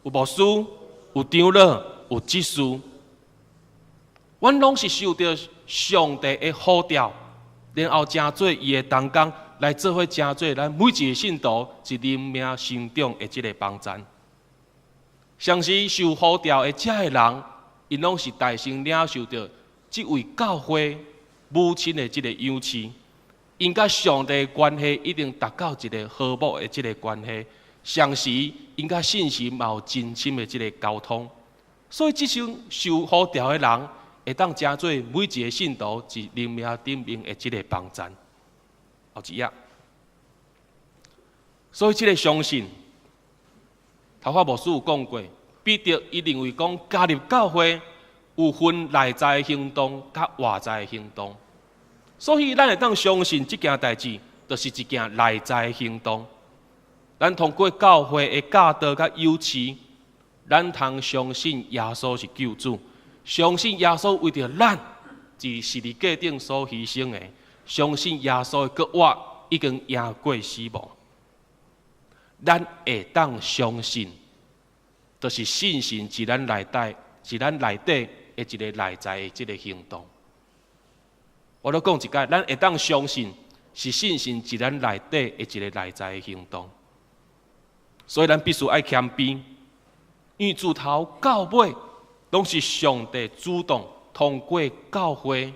有牧師，有長老，有執事。阮攏是受著上帝的呼召，然後成做伊的同工，來做伙成做咱每一个信徒佇靈命成長的這个幫贊。相信受呼召的這个人，𪜶攏是代先領受著這位教會母親的這个養飼，𪜶佮上帝的關係一定達到一个和睦的這个關係，同時𪜶佮信神嘛有真深的這个溝通。所以這種受呼召的人，會當成做每一个信徒佇靈命頂面的這个幫贊。後一頁，所以這个相信，頭髮牧師有講過，彼得伊認為講加入教會有分內在行動佮外在行動，所以咱會當相信這件代誌，就是一件內在行動。咱通過教會的教導佮誘飼，咱通相信耶穌是救主，相信耶穌為著咱佇十字架頂所犧牲的。相信耶穌的復活已經贏過死亡，咱會當相信，就是信心佇咱內底，佇咱內底的一个內在的這个行動。我閣講一擺，咱會當相信，是信心佇咱內底的一个內在的行動。所以咱必須愛謙卑，因為自頭到尾攏是上帝主動通過教會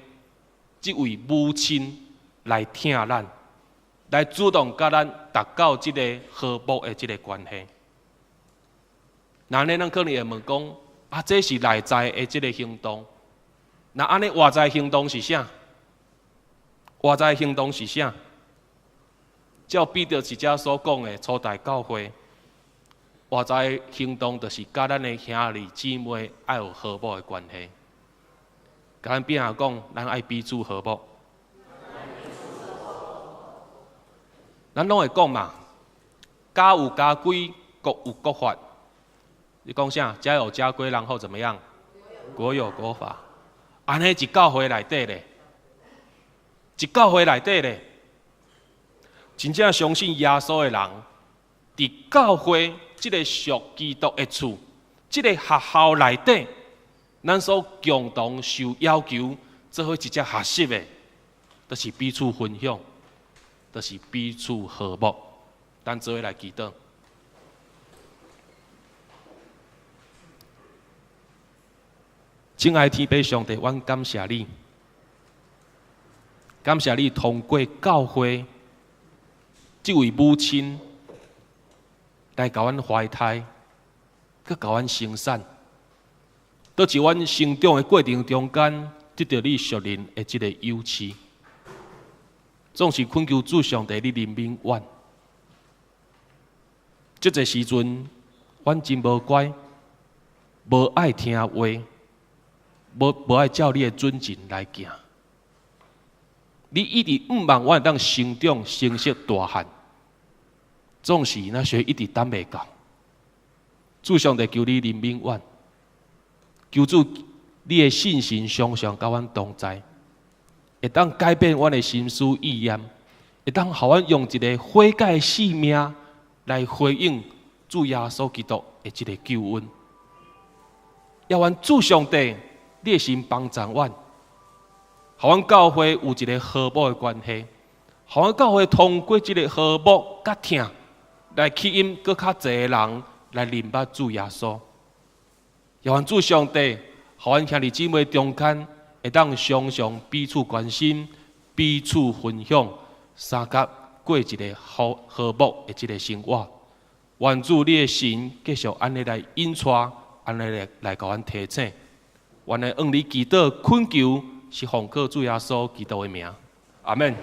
這位母親來疼咱，來主動佮咱達到這个和睦的這个關係。若按呢，咱可能會問講：啊，這是內在的這个行動，若按呢外在行動是啥？外在行動是啥？照彼得佇遮所講的初代教會，外在行動就是佮咱的兄弟姊妹愛有和睦的關係。共咱邊仔講，咱愛彼此和睦。咱攏會講嘛，家有家規，國有國法。你講啥？家有家規，然後怎麼樣？國有國法。按呢佇教會內底咧，佇教會內底咧，真正相信耶穌的人，佇教會這个屬基督的厝，這个學校內底，咱所共同受要求做伙一隻學習的，就是彼此分享，就是彼此和睦。咱做伙來祈禱。親愛的天父上帝，阮感謝你，感謝你通過教會這位母親來共阮懷胎，閣共阮生產，導致阮成長的過程中間，得著你屬靈的這個幼稚。總是懇求主上帝，你憐憫阮。這個時陣，阮真無乖，無愛聽話，無愛照你的準繩來行。你一直向望阮會當成長、成熟、大漢，總是若是一直等袂到。主上帝求你憐憫阮，求主你的信心常常佮阮同在，會當改變阮的心思意念，會當予阮用一个悔改的生命來回應主耶穌基督的這个救恩。也願主上帝，你的心幫助阮，予阮教會有一个和睦的關係，予阮教會通過這个和睦佮疼，來吸引閣較濟的人來認捌主耶穌。也願主上帝，予阮兄弟姊妹中間會當常常彼此關心、彼此分享，相佮過一个好和睦的這个生活。願主你的神繼續按呢來引帶，按呢來共阮提醒。願來向你祈禱懇求，是奉靠主耶穌基督的名，阿們。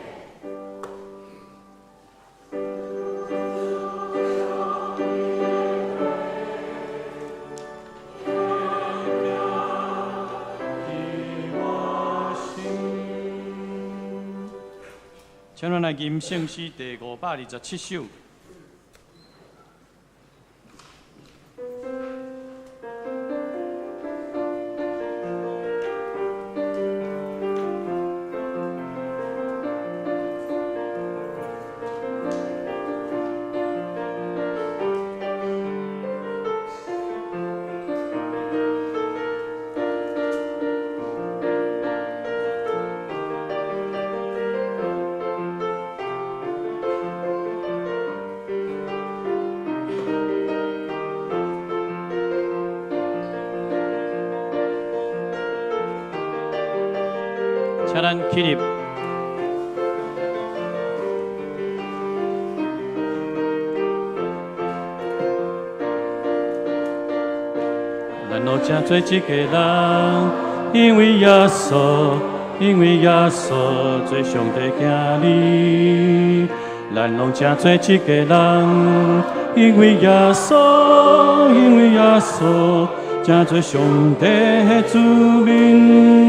請咱來吟聖詩第527首。請咱起立。咱攏成做一个人，因為耶穌，因為耶穌做上帝囝兒。咱攏成做一個人，因為耶穌，因為耶穌成做上帝的子民。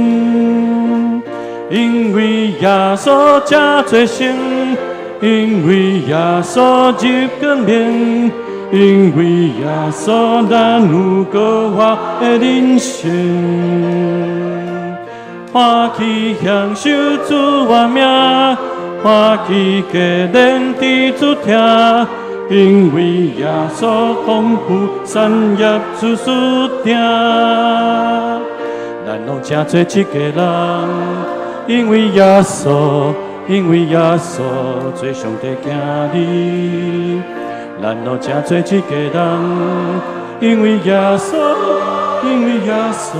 因為耶穌成做聖，因為耶穌入光明，因為耶穌咱有閣活的人生。歡喜享受主的名，歡喜加練佇主聽，因為耶穌豐富產業處處定。咱攏成做一个人，因為耶穌，因為耶穌做上帝囝兒。咱攏成做一个人，因為耶穌，因為耶穌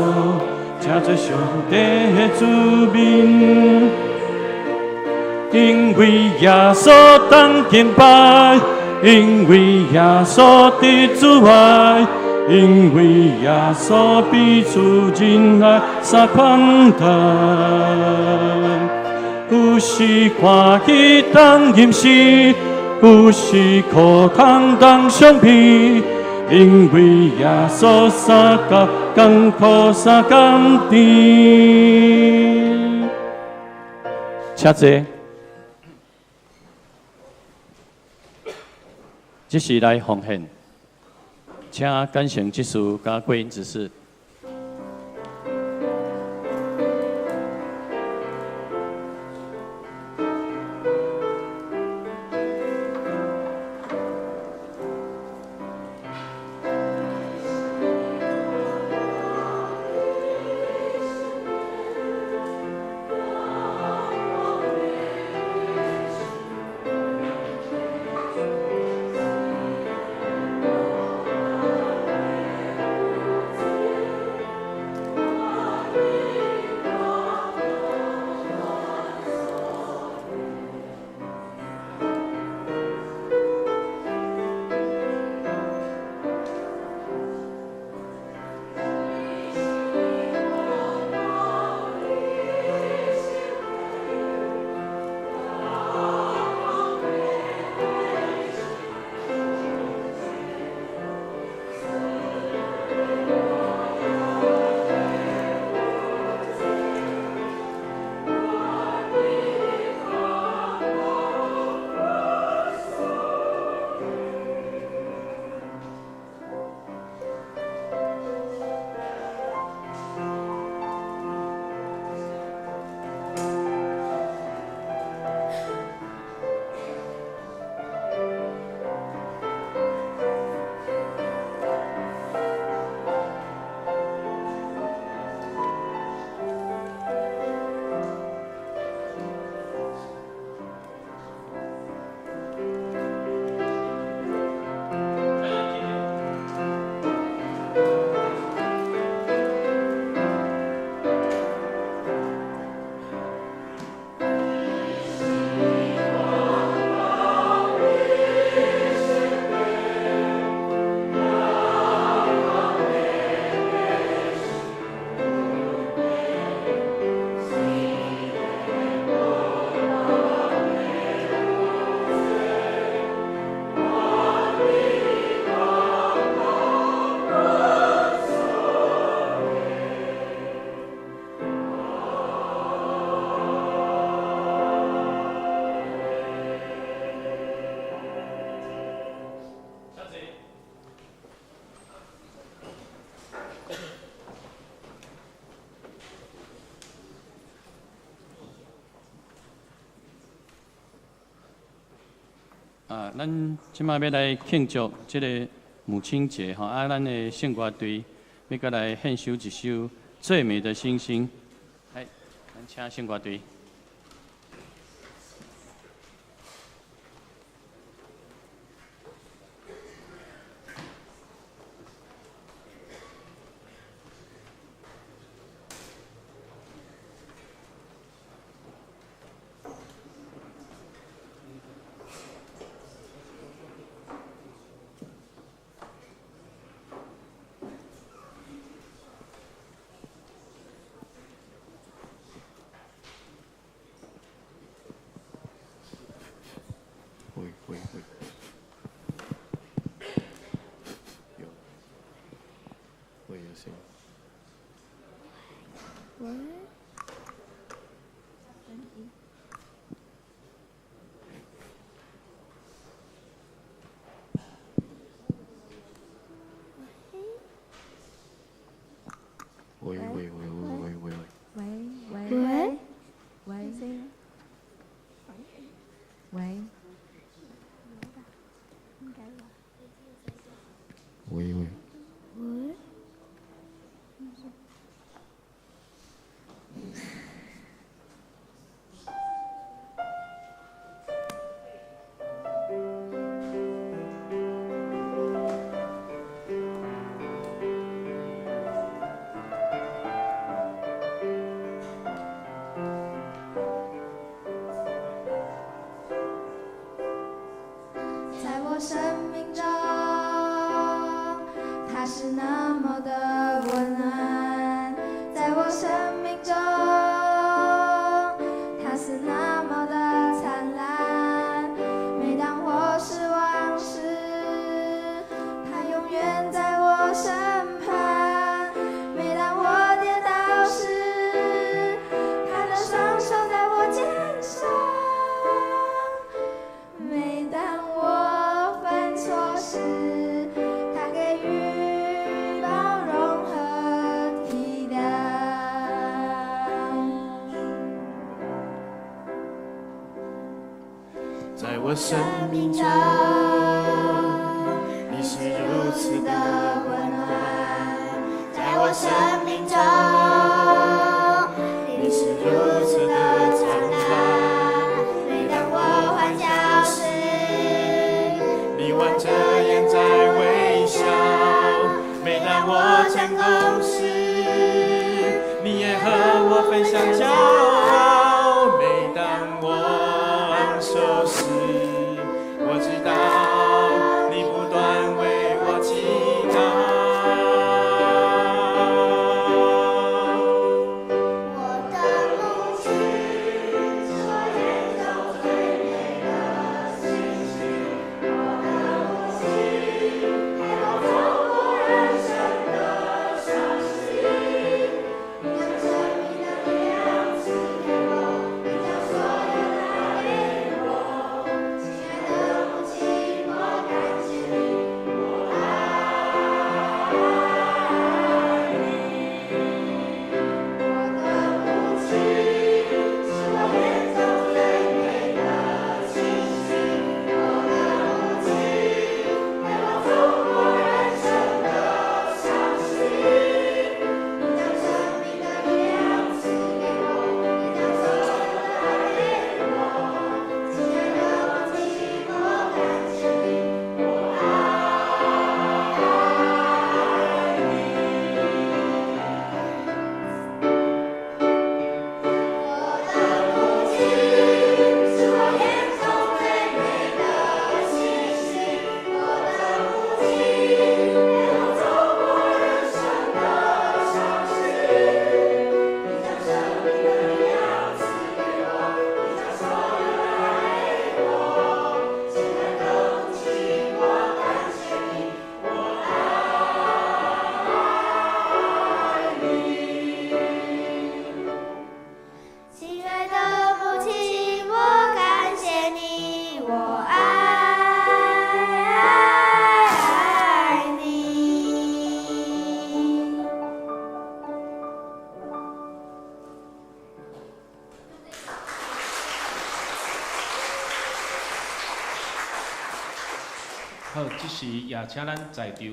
成做上帝的子民。因為耶穌當敬拜，因為耶穌佇主愛，因為耶穌彼此仁愛相款待。有時歡喜當吟詩，有時苦痛當傷悲，因為耶穌相佮艱苦相甘甜。請坐。這是來奉獻，請感謝執事佮貴恩執事。啊，咱這擺欲來慶祝這个母親節吼，啊，咱的聖歌隊欲閣來獻唱一首《最美的星星》。來，咱請聖歌隊。喂喂喂，有，喂有聲。喂，喂喂喂喂喂喂喂喂喂喂喂。喂喂。喂。在我生命中，他是那麼的溫暖；在我生命中，他是那麼的燦爛。每當我失望時，他永遠在我身旁；每當我跌倒時，他的雙手在我肩上。每當我犯錯時，他給予包容和體諒。在我生命中，你是如此的溫暖；在我生命中，你是如此的燦爛。每當我歡笑時，你彎着眼在微笑；每當我成功時，你也和我分享驕傲。每當我昂首時，我知道你不斷為我祈禱。我的母親是我眼中最美的星星，我的母親陪我走過人生的傷心，用生命的力量。好，這時也請咱在場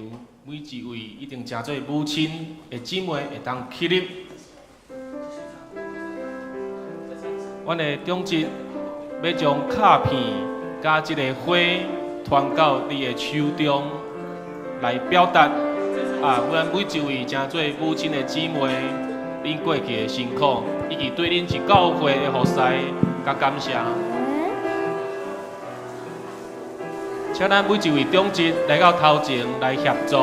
每一位一定成做母親的姊妹會當起立。阮的長執欲將卡片佮這个花傳到你的手中，來表達啊，阮每一位成做母親的姊妹，恁過去的辛苦，以及對恁這教會的服侍佮感謝。請咱每一位長執來到頭前來協助。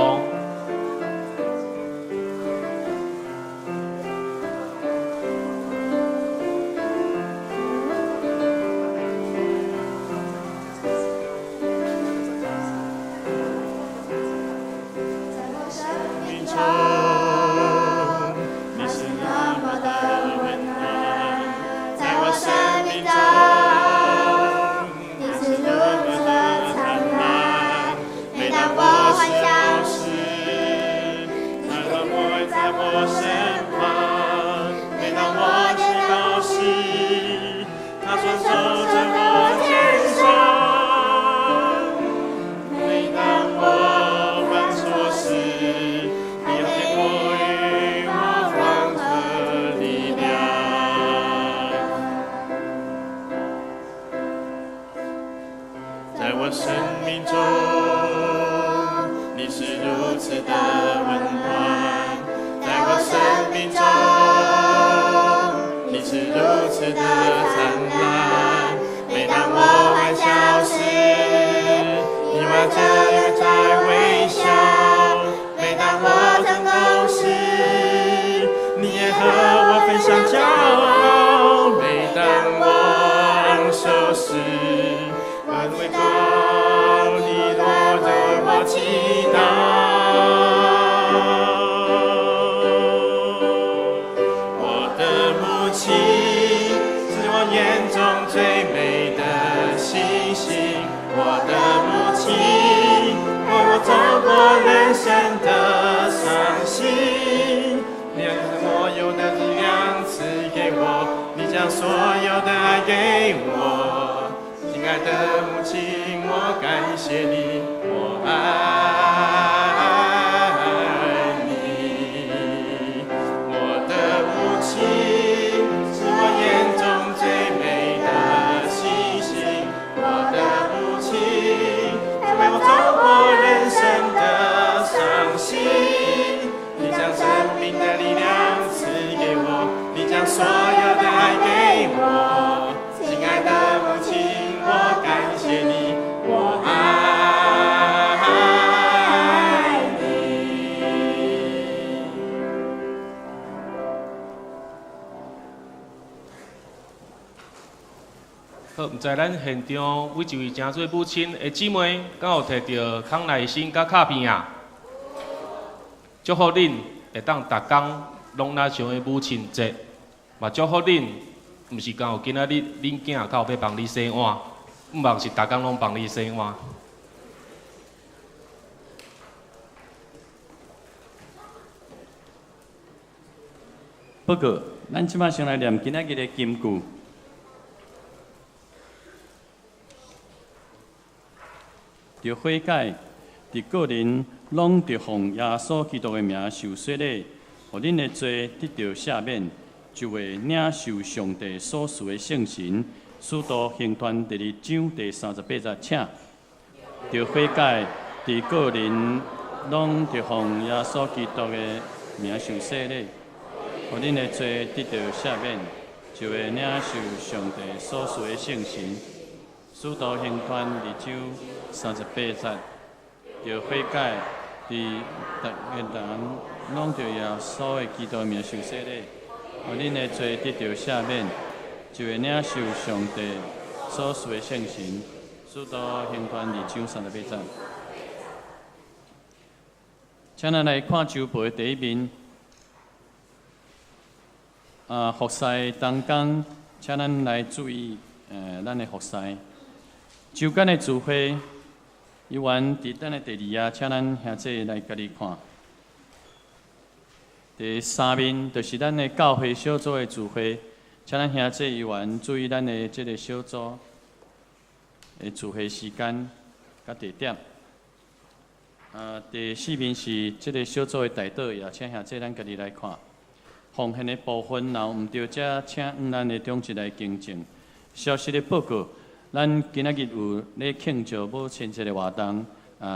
在我生命中，你是那麼的溫暖。在我生命中，你是如此的燦爛。每當我歡笑時，你總會在我身旁。每當我跌倒時，他雙手在我肩上。每當我犯錯時，你給我包容和力量。在我生命中，你是如此的溫暖。在我生命中，你是如此的燦爛。每當我歡笑時，你挽着眼在微笑；每當我成功時，你也和我分享驕傲。每當我昂首時，我會靠你多為我祈禱。我的母親是我眼中最美的星星，我的母親陪我走過人生的傷心，你將所有的力量賜給我，你將所有的愛給我。親愛的母親，我感謝你，我愛你。我的母親是我眼中最美的星星，我的母親陪我走過人生的傷心，你將生命的力量賜給我，你將所有的愛給我。親愛的母親，我感謝你，我愛你。好，毋知咱現場每一位成做母親的姊妹，敢有提著康乃馨佮卡片啊？祝福恁會當逐工攏若像个母親節，嘛祝福恁，毋是干焦今仔日恁囝較有欲幫你洗碗，毋望是逐工攏幫你洗碗。報告，咱這擺先來念今仔日的金句。著悔改，佇個人攏著奉耶穌基督的名受洗禮，予恁的罪得著赦免，就會領受上帝所賜的聖神。使徒行傳第二章第三十八節，請。著悔改，佇個人攏著奉耶穌基督的名受洗禮，予恁的罪得著赦免，就會領受上帝所賜的聖神。使徒行傳二章三十八節，著悔改，佇逐个人攏著耶穌的基督的名受洗禮，予恁的罪得著赦免，就會領受上帝所賜的聖神。使徒行傳二章三十八節。請咱來看週報的第一面。啊，服侍同工，請咱來注意，咱的服侍。週間的聚會，猶原佇咱的第二頁，請咱兄弟來家己看。第三面就是咱的教會小組的聚會，請咱兄弟猶原注意咱的這个小組的聚會時間佮地點。第四面是這个小组的代禱，也請兄弟咱家己來看。奉獻的部分，若有毋對，則請按咱的長執來更正。消息的報告，咱今仔日有咧慶祝母親節的活動，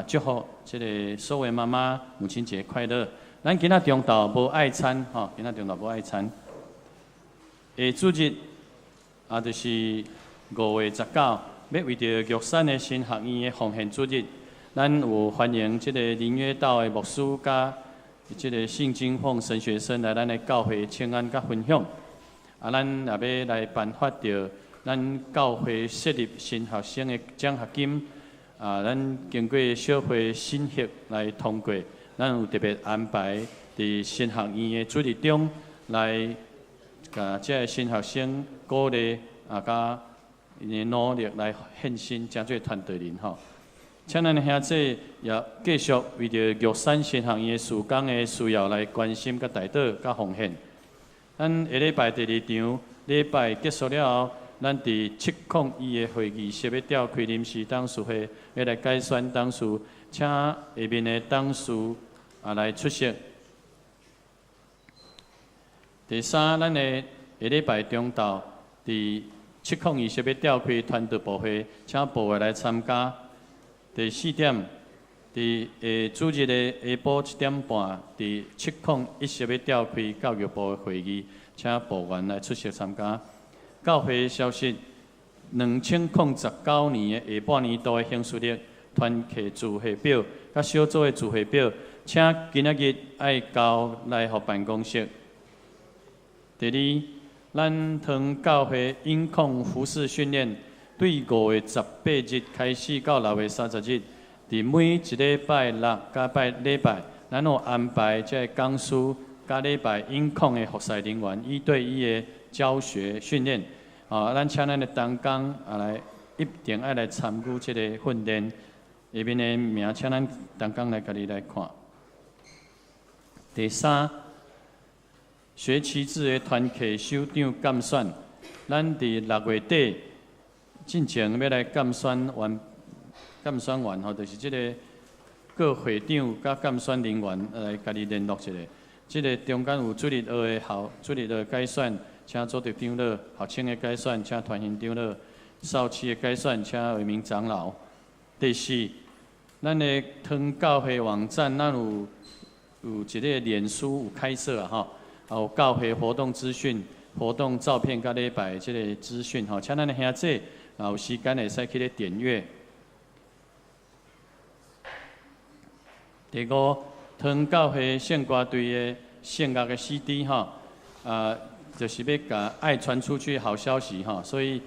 祝福這个所有媽媽母親節快樂。咱今仔中晝無愛餐，吼，今仔中晝無愛餐。下主日，就是5月19，欲為著玉山的神學院的奉獻主日，咱有歡迎這个林約道的牧師佮這个聖經鳳神學生來咱的教會請安佮分享。咱也欲來頒發著咱教會設立神學生的獎學金。咱經過小會審核來通過，咱有特別安排佇神學院的主日中來，共這个神學生鼓勵佮𪜶的努力來獻身，成做傳道人吼。請咱的兄弟也繼續為著玉山神學院的事工的需要來關心、佮代禱、佮奉獻。咱下禮拜第二場禮拜結束了後，咱佇701的會議室欲召開臨時董事會，欲來改選董事，請下面的董事來出席。第三，咱的下禮拜中晝佇702室欲召開團隊部會，請部員來參加。第四點，佇下主日的下晡7點半，佇701室欲召開教育部的會議，請部員來出席參加。教會消息：2019年的下半年度的行事曆、團契聚會表、佮小組的聚會表，請今仔日愛交來予辦公室。第二，咱堂教會音控服事訓練，對5月18日開始到6月30日，佇每一禮拜六佮拜禮拜，咱有安排這个講師佮禮拜音控的服事人員一對一的教學訓練。咱請咱的同工來一定愛來參與這个訓練。下面的名，請咱同工來家己來看。第三，學期制的團契首長監選，咱佇6月底進前欲來監選完，監選完吼，就是這个各會長佮監選人員來家己聯絡一下。這个中間有主日學的校，主日學改選，請組織長老；學青的改選，請團形長老；少區的改選，請惠民長老。第四，咱的堂教會網站，咱有一个臉書有開設啊吼，有教會活動資訊、活動照片佮禮拜這个資訊吼，請咱的兄弟有時間會使去咧點閱。第五，堂教會聖歌隊的聖樂的 CD 吼，就是欲共愛傳出去好消息吼，所以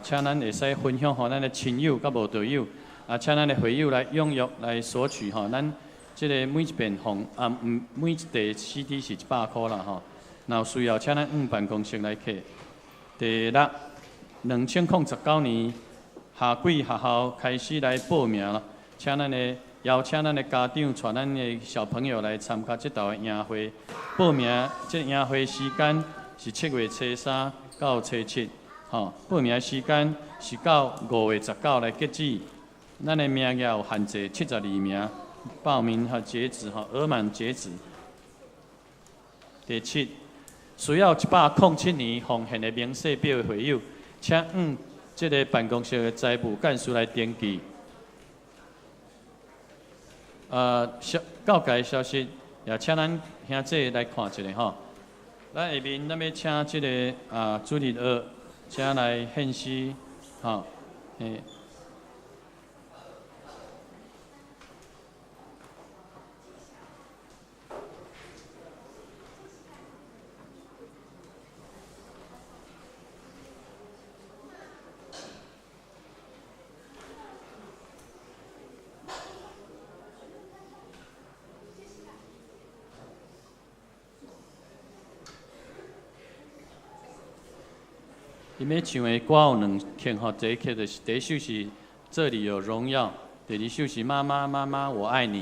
請咱會使分享予咱的親友佮慕道友，請咱的會友來踴躍來索取吼，咱這个每一遍奉毋每一塊 CD 是100箍啦吼，若有需要，請咱往辦公室來摕。第六，2019年夏季學校開始來報名了，請咱的邀請咱的家長帶咱的小朋友來參加這道的營會。報名這營會時間是7月初3到初7，吼，報名時間是到5月19來截止。咱的名額有限制，72名，報名和截止吼，額滿截止。第七，需要107年奉獻的明細表的會友，請按這个辦公室的財務幹事來登記。消教界消息，也請咱兄弟來看一下吼。咱下面咱欲請這个主日學，請來獻詩，吼，嘿。𪜶欲唱的歌有兩曲吼，第一曲就是第一首是《這裡有榮耀》，第二首是《媽媽媽媽我愛你》。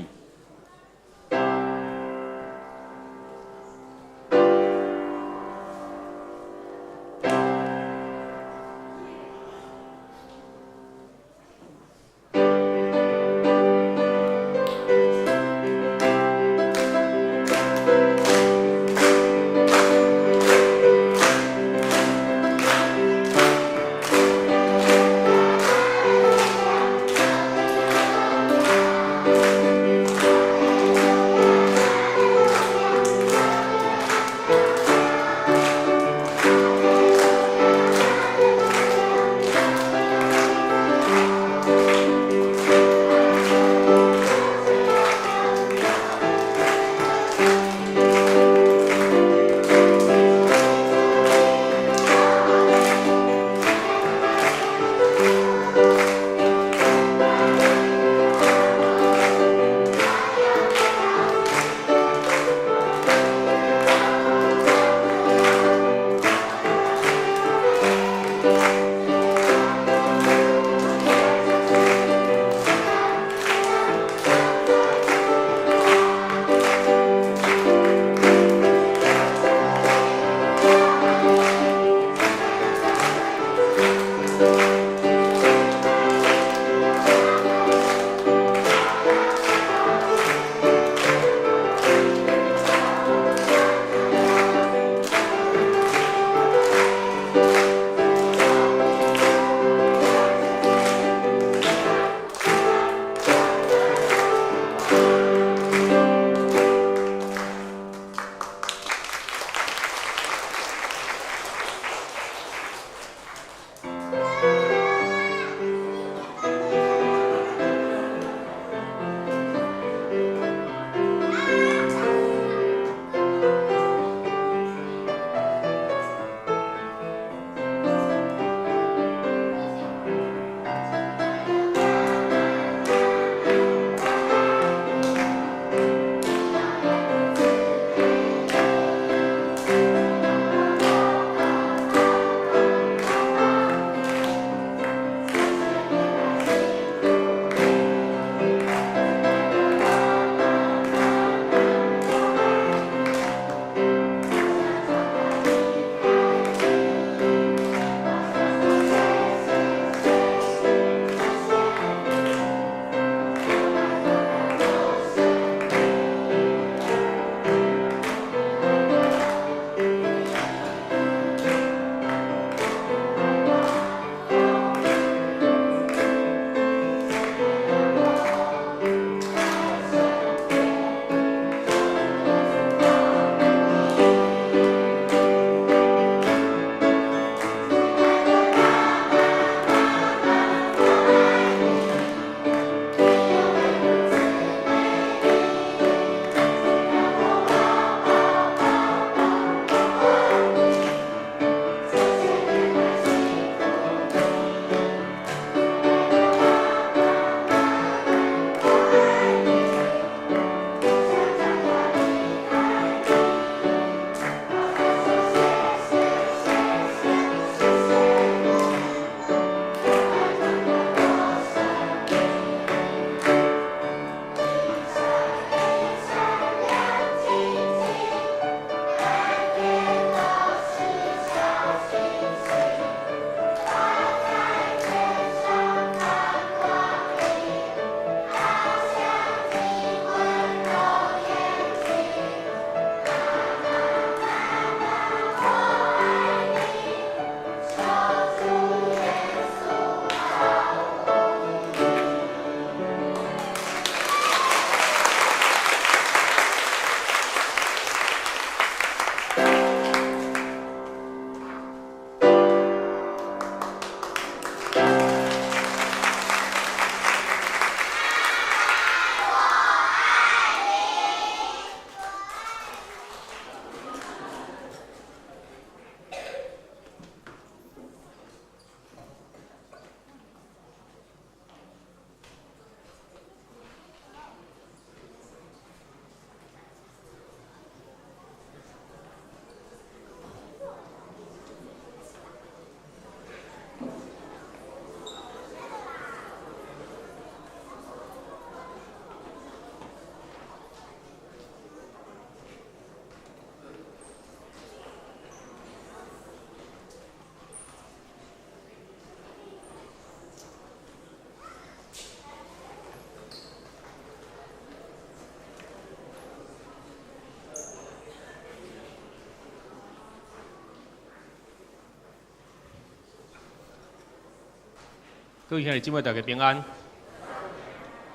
各位兄弟姊妹，大家平安。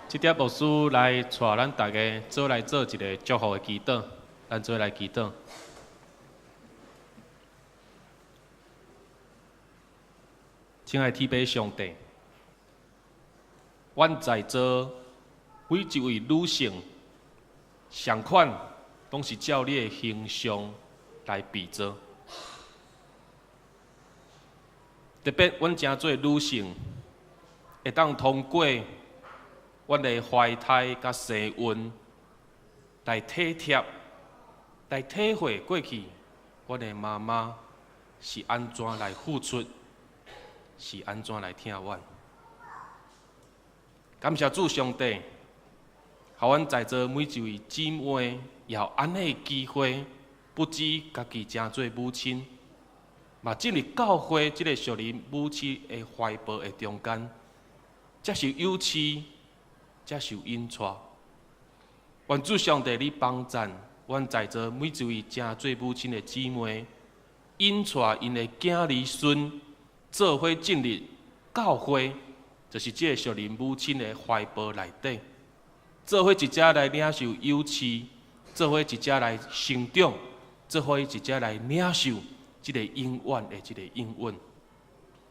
這碟牧師來帶咱大家做來做一個祝福的祈禱，咱做來祈禱。親愛的天父上帝，阮在座每一位女性，仝款攏是照你的形象來被造。特別阮誠濟女性，會當通過阮的懷胎佮生孕來體貼、來體會過去，阮的媽媽是按怎來付出，是按怎來疼阮。感謝主上帝，予阮在座每一位姊妹也有按呢的機會，不只家己成做母親，嘛進入教會這个屬靈母親的懷抱的中間，接受幼稚，接受引帶。願主上帝你幫贊阮在座每一位成做母親的姊妹，引帶𪜶的囝兒孫做伙進入教會，就是這个屬靈母親的懷抱內底，做伙一齊來領受幼稚，做伙一齊來成長，做伙一齊來領受這个永遠的這个應允。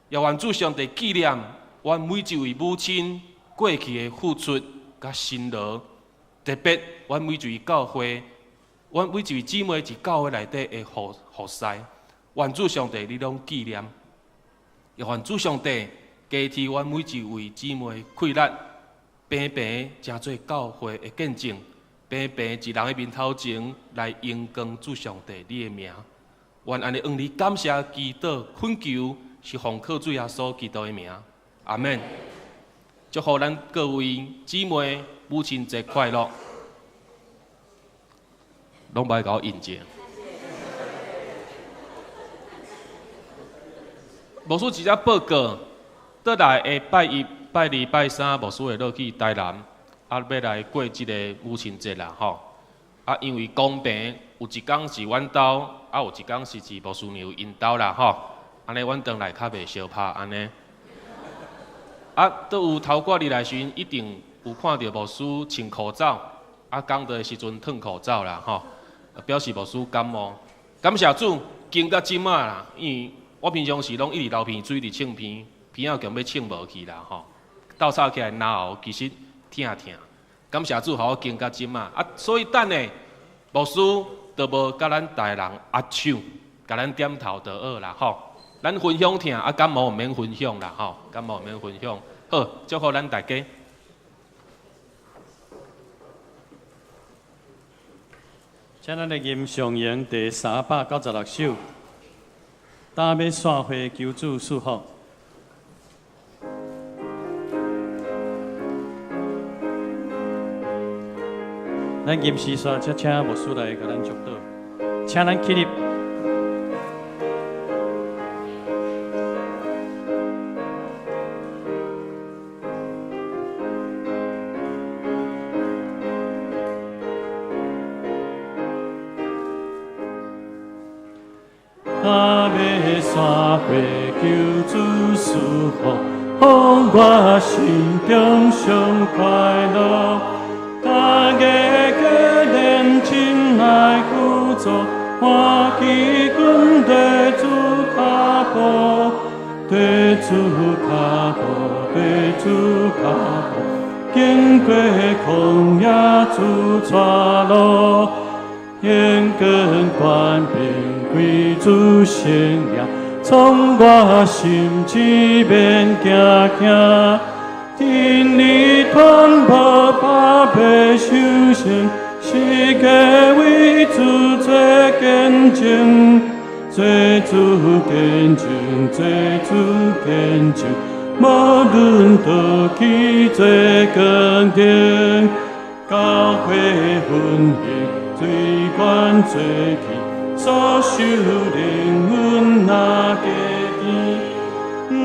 也願主上帝紀念阮每一位母親過去的付出佮辛勞，特別阮每一位教會，阮每一位姊妹佇教會內底的服侍，願主上帝你攏紀念。也願主上帝加添阮每一位姊妹氣力，平平成做教會的見證，平平佇人的面頭前來榮光主上帝你的名。願按呢向你感謝祈禱懇求，是奉靠主耶穌基督的名，阿們。祝福咱各位姊妹母親節快樂，攏無愛共我應者。牧師一只報告，倒來下拜一、拜二、拜三，牧師會落去台南，欲來過這个母親節啦，吼。因為公平，有一工是阮兜，有一工是佇牧師娘𪜶兜啦，吼。按呢，阮轉來較袂相拍按呢。都有頭掛入來時陣，一定有看著牧師穿口罩，講道的時陣脫口罩啦，吼，表示牧師感冒。感謝主，經到這馬啦，因為我平常時攏一直流鼻水，一直擤鼻，鼻仔強欲擤無去啦，吼。鬥吵起來咽喉其實疼疼。感謝主，予我經到這馬，所以等下牧師就無佮咱大人握手，共咱點頭就好啦，吼。咱分享疼，感冒毋免分享啦，吼，感冒毋免分享。好，祝福咱大家。請咱來吟上詠第396首，今欲散會求主賜福。咱吟詩煞，才請牧師來共咱祝禱，請咱起立。今欲散會求主賜福，予我心中上快樂。大家結連親愛輔助，歡喜跟綴主跤步，綴主跤步，綴主跤步，經過曠野主帶路，眼光權柄歸主聖名，創我心志免驚驚。真理傳播百倍修成，世界為主做見證，做主見證，做主見證，無論倒去做光燈，教會奮興最懸做起，所受靈恩若加甜，阮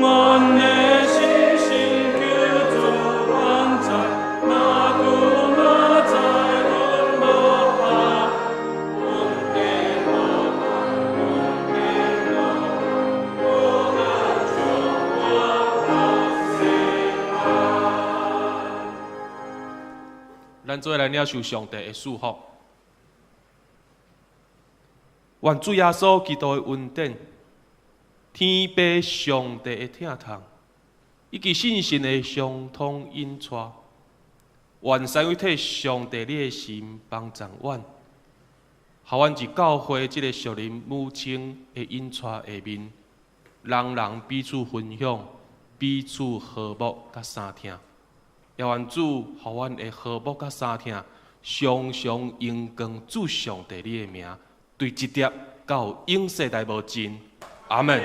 的信心求主幫助，若拄嘛知阮無怕，阮的無怕，阮的無怕，無能將我拍死。做來領受上帝的祝福。願主耶穌基督的恩典、天父上帝的疼痛，以及聖神的相通引帶，願三位一體上帝你的神幫助阮，予阮佇教會這個屬靈母親的引帶下面，人人彼此分享，彼此和睦佮相疼。也願主予阮的和睦佮相疼，常常榮光主上帝你的名，對這粒到永世代無盡。阿們。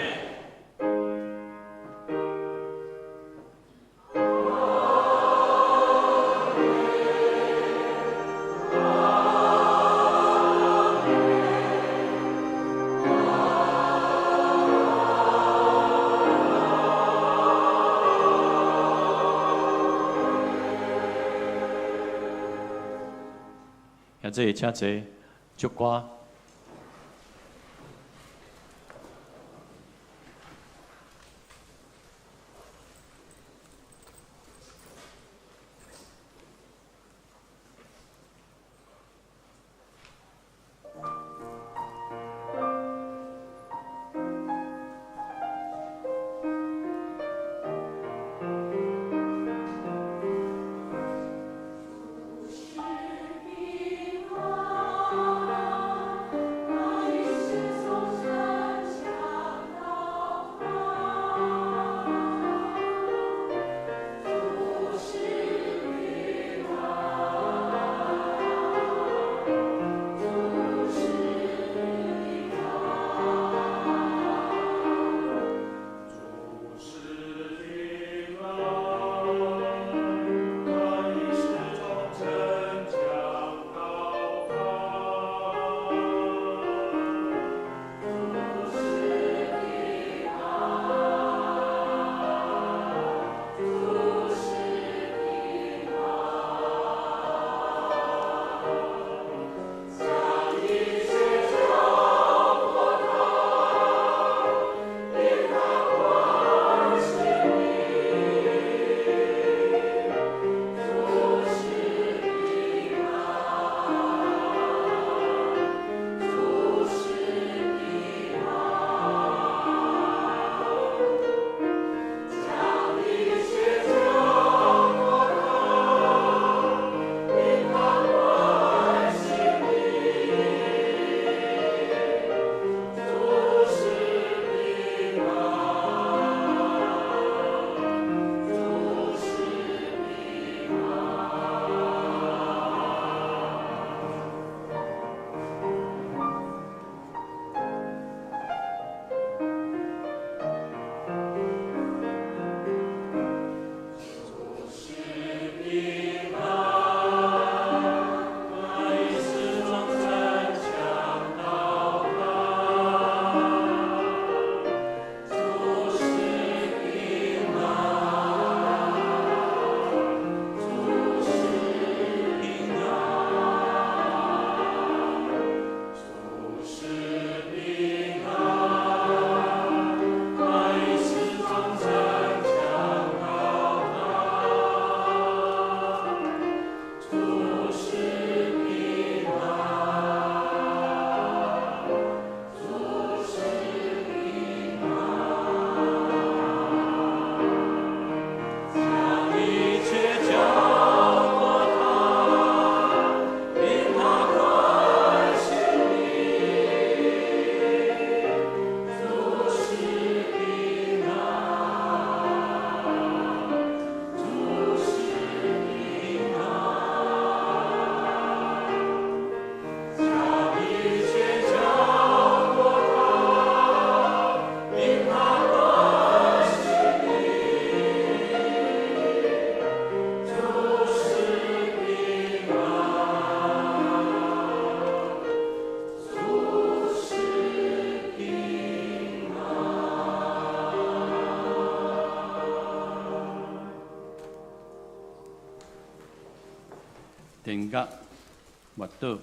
兄弟，請坐，祝歌。殿角默祷。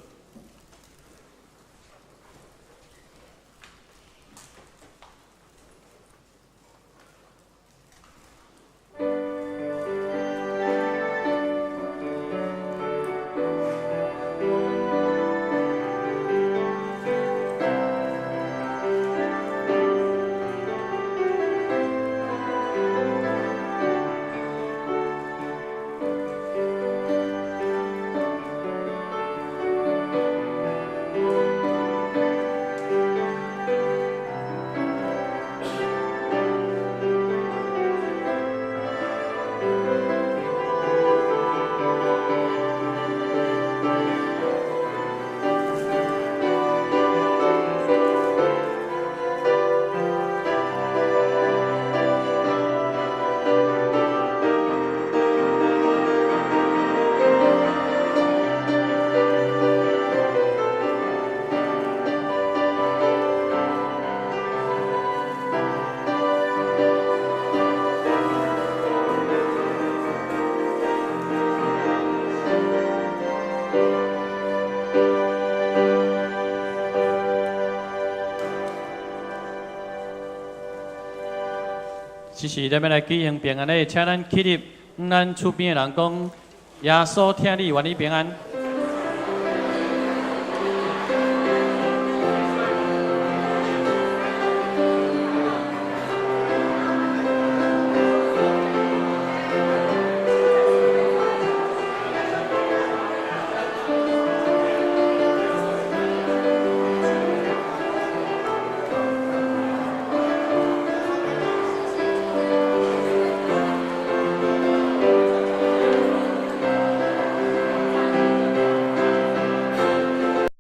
這時咱欲來舉行平安禮，請咱起立，向咱厝邊的人講：耶穌疼你，願你平安。